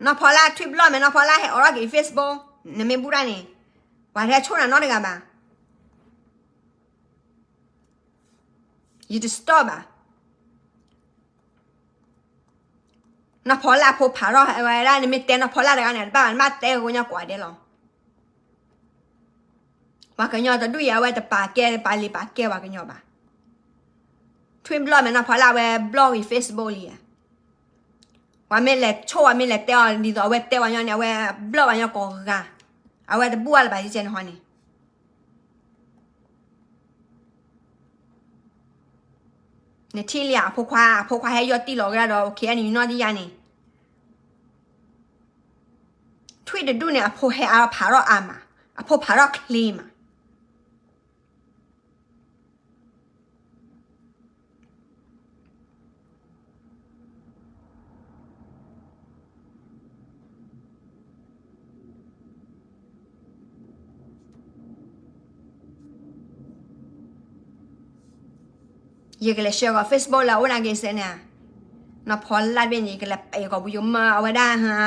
နီၢ်ဖီလါထွံၣ်ဘျီၣ်မဲာ်နီၢ်ဖီလါဟဲအိးထီၣ်က့ၤ Facebook, နမ့ၢ်ဘူၣ်တၢ်န့ၣ်, ပှၤတဟဲဆိၣ်နၤနီတဂၤဘၣ်. ယတ stop ဘၣ်. နီၢ်ဖီလါဖိဖးထီၣ်ဝဲဒၣ် နမ့ၢ်တဲနီၢ်ဖီလါတဂၤန့ၣ် တဘၣ်ဘၣ် နဘၣ်တဲကညီကိးဂၤဒဲးလီၤ. ပှၤကညီတဒူၣ်အံၤ အဝဲတပာ်ကဲ တပာ်လံၤပာ်ကဲပှၤကညီဘၣ်. ထွံၣ်ဘျီၣ်မဲာ်နီၢ်ဖီလါ အဝဲဘျီၣ်ဂ့ၤ Facebook လံဧါ. ပှၤမ့ၢ်လဲၤဆိၣ် ပှၤမ့ၢ်လဲၤတဲအီၤ ဒ်သိးအဝဲတဲပှၤကညီန့ၣ် အဝဲဘျီၣ်ပှၤကညီကိးဂၤ, အဝဲတဘူၣ်အါလၢၤဘၣ် ယကဲန့ၣ်ဟီန့ၣ် နထံၣ်လံဧါ အဖိခွါ, အဖိခွါဟဲယီၢ်တံၢ်လီၤကဒါဒီး ခဲအံၤန့ၣ် ယနီၢ်တယၢ်န့ၣ်, ထွံၣ်တဒူၣ်န့ၣ် အဖိဟဲအါဖးထီၣ်အါမး, အဖိဖးထီၣ်ချ့မး. န ယကလဲၤ share ကီး Facebook လၢအအိၣ်နာ်က့ၤစဲန့ၣ်, နီၢ်ဖီလၢ်တဘ့ၣ်န့ၣ် ယကလဲၤပဲာ်ကီးပူၤယိၤမၢအဝဲဒၣ်ဟါ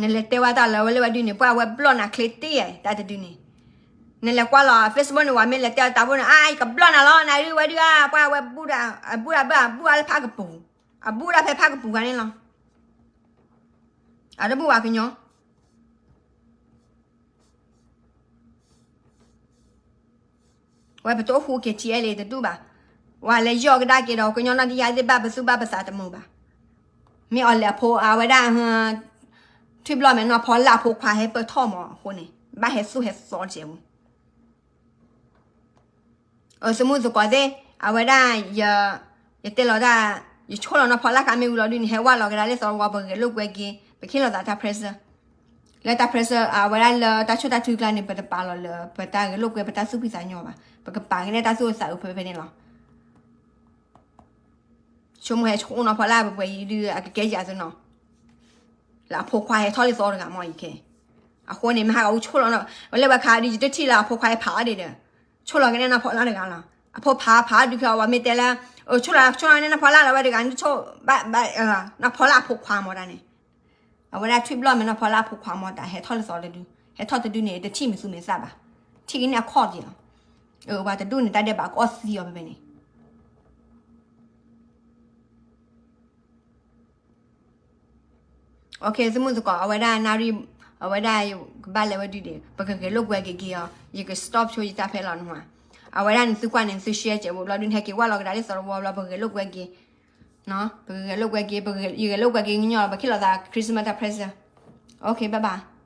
နလဲၤတဲဝဲတၢ်လၢဝဲလၢဝဲဒုန့ၣ် ပှၢ်ဝဲဘျီၣ်နၤချ့တ့ၢ် တၢ်တဒုန့ၣ်, နလဲၤကွၢ်လီၤ Facebook န့ၣ် ဝဲမ့ၢ်လဲၤတဲတၢ်ဘိန့ၣ် အါ ယကဘျီၣ်နၤလီၤ နၤဒုဝဲဒုဧါ ပှၢ်ဝဲဘူၣ်တၢ် အဘူၣ်တၢ်ဘၣ် အဘူၣ်တၢ်လၢဖးကပူၤ, အဘူၣ်တၢ်ဖဲဖးကပူၤဂၤန့ၣ်လီၤ, အတဘူၣ်ဝဲကညီ ဝဲပတအိၣ်ဃူ KTLA တဒူၣ်ဘၣ်, ဝဲလဲၤယီၢ်ကဒါက့ၤဒီး ကညီနီၢ်တယၢ်သ့ၣ်ဘၣ်ပသူၣ်ဘၣ်ပသးတမုာ်ဘၣ်, မ့ၢ်အီၤလဲၤအဖိအဝဲဒၣ် ထွံၣ်ဘျီၣ်မဲာ်နီၢ်ဖီလၢ်အဖိခွါဟဲပၢၢ်ထီၣ်မးအဃိန့ၣ် ဘၣ်ဟဲသူၣ်ဟဲသီတစဲးပူၤ အၢ သုမုၣ်သကိးသ့ၣ် အဝဲဒၣ် ယတဲလီၤတၢ် ယဆိၣ်လီၤနီၢ်ဖီလၢ်ဃါမ့ၢ်ဝံၤလီၤဒုန့ၣ် ဟဲဝဲလီၤကဒါလၢသီတဝီ ပဂဲၤလိာ်ကွဲက့ၤ ပခ့ၣ်လိာ်သးတၢ် pressure လၢတၢ် pressure အဝဲဒၣ်လၢတၢ်ဆိၣ်တၢ်ထုကျါန့ၣ် ပတပာ်လီၤလၢ ပတၢ်ဂဲၤလိာ်ကွဲ ပတၢ်သူၣ်ဖှံသးညီဘၣ်, ပကပာ်က့ၤန့ၢ်တၢ်သူၣ်အိၣ်သးအိၣ်ဖဲဖဲန့ၣ်လီၤ. ဆိကမိၣ်ဟဲဆိၣ်နီၢ်ဖီလၢ်ပှဲၤပှဲၤအံၤဒု အကကဲယၤသုနီၤ, လၢအဖိခွါဟဲထီၣ်လၢသီတဂၤမ့ၢ်ယခဲ, အဃိန့ၣ် မ့ၢ်ဟးဂီၤအူဆိၣ်လီၤနီၤ ဝဲလၢဝဲခါဒု ယတထံၣ်လၢအဖိခွါဟဲဖးအီၣ်ဒံးဒီး ဆိၣ်လီၤက့ၤန့ၢ်နီၢ်ဖီလၢ်တဂၤလီၤ. အဖိဖးဖးအီၣ်ဒုခဲအံၤ ဝဲမ့ၢ်တဲလၢ ဆိၣ်လီၤဆိၣ်လီၤန့ၢ်နီၢ်ဖီလၢ်လီၤ ဝဲတဂၤန့ၣ် တဆိၣ်ဘၣ် နီၢ်ဖီလၢ်အဖိခွါမ့ၢ်တၢ်န့ၣ် အဝဲဒၣ်ထွံၣ်ဘျီၣ်မဲာ်နီၢ်ဖီလၢ်အဖိခွါမ့ၢ်တၢ် ဟဲထီၣ်လၢသီတဒု, ဟဲထီၣ်တဒုန့ၣ် တထံၣ်မံၤသူမံၤသၣ်ဘၣ်, ထံၣ်က့ၤန့ၢ်အခီၣ်က့ၤလီၤ. အဝဲတဒူၣ်န့ၣ် တၢ်ဒဲးဘးကအီၣ်သံအီၤဖဲဖဲန့ၣ် သုမုၣ်သကိး အဝဲဒၣ်နၣ်ရံၣ် အဝဲဒၣ်ကဘၣ်လဲၤဝဲဒုဒံး ပကဂဲၤလိာ်ကွဲက့ၤက့ၤအီၤ ယက stop ဆိယတၢ်ဖဲလီၤနဟါ, အဝဲဒၣ်န့ၣ်သုကွၢ်န့ၣ် သု share ကဲးဘိဘျီဒုန့ၣ် ဟဲက့ၤဝဲလီၤကဒါလၢသီတဝီဘျီ ပဂဲၤလိာ်ကွဲက့ၤ, ပကဂဲၤလိာ်ကွဲက့ၤ ယဂဲၤလိာ်ကွဲက့ၤညီညီလီၤ ပခ့ၣ်လိာ်သး Christmas တၢ် present, OK bye bye.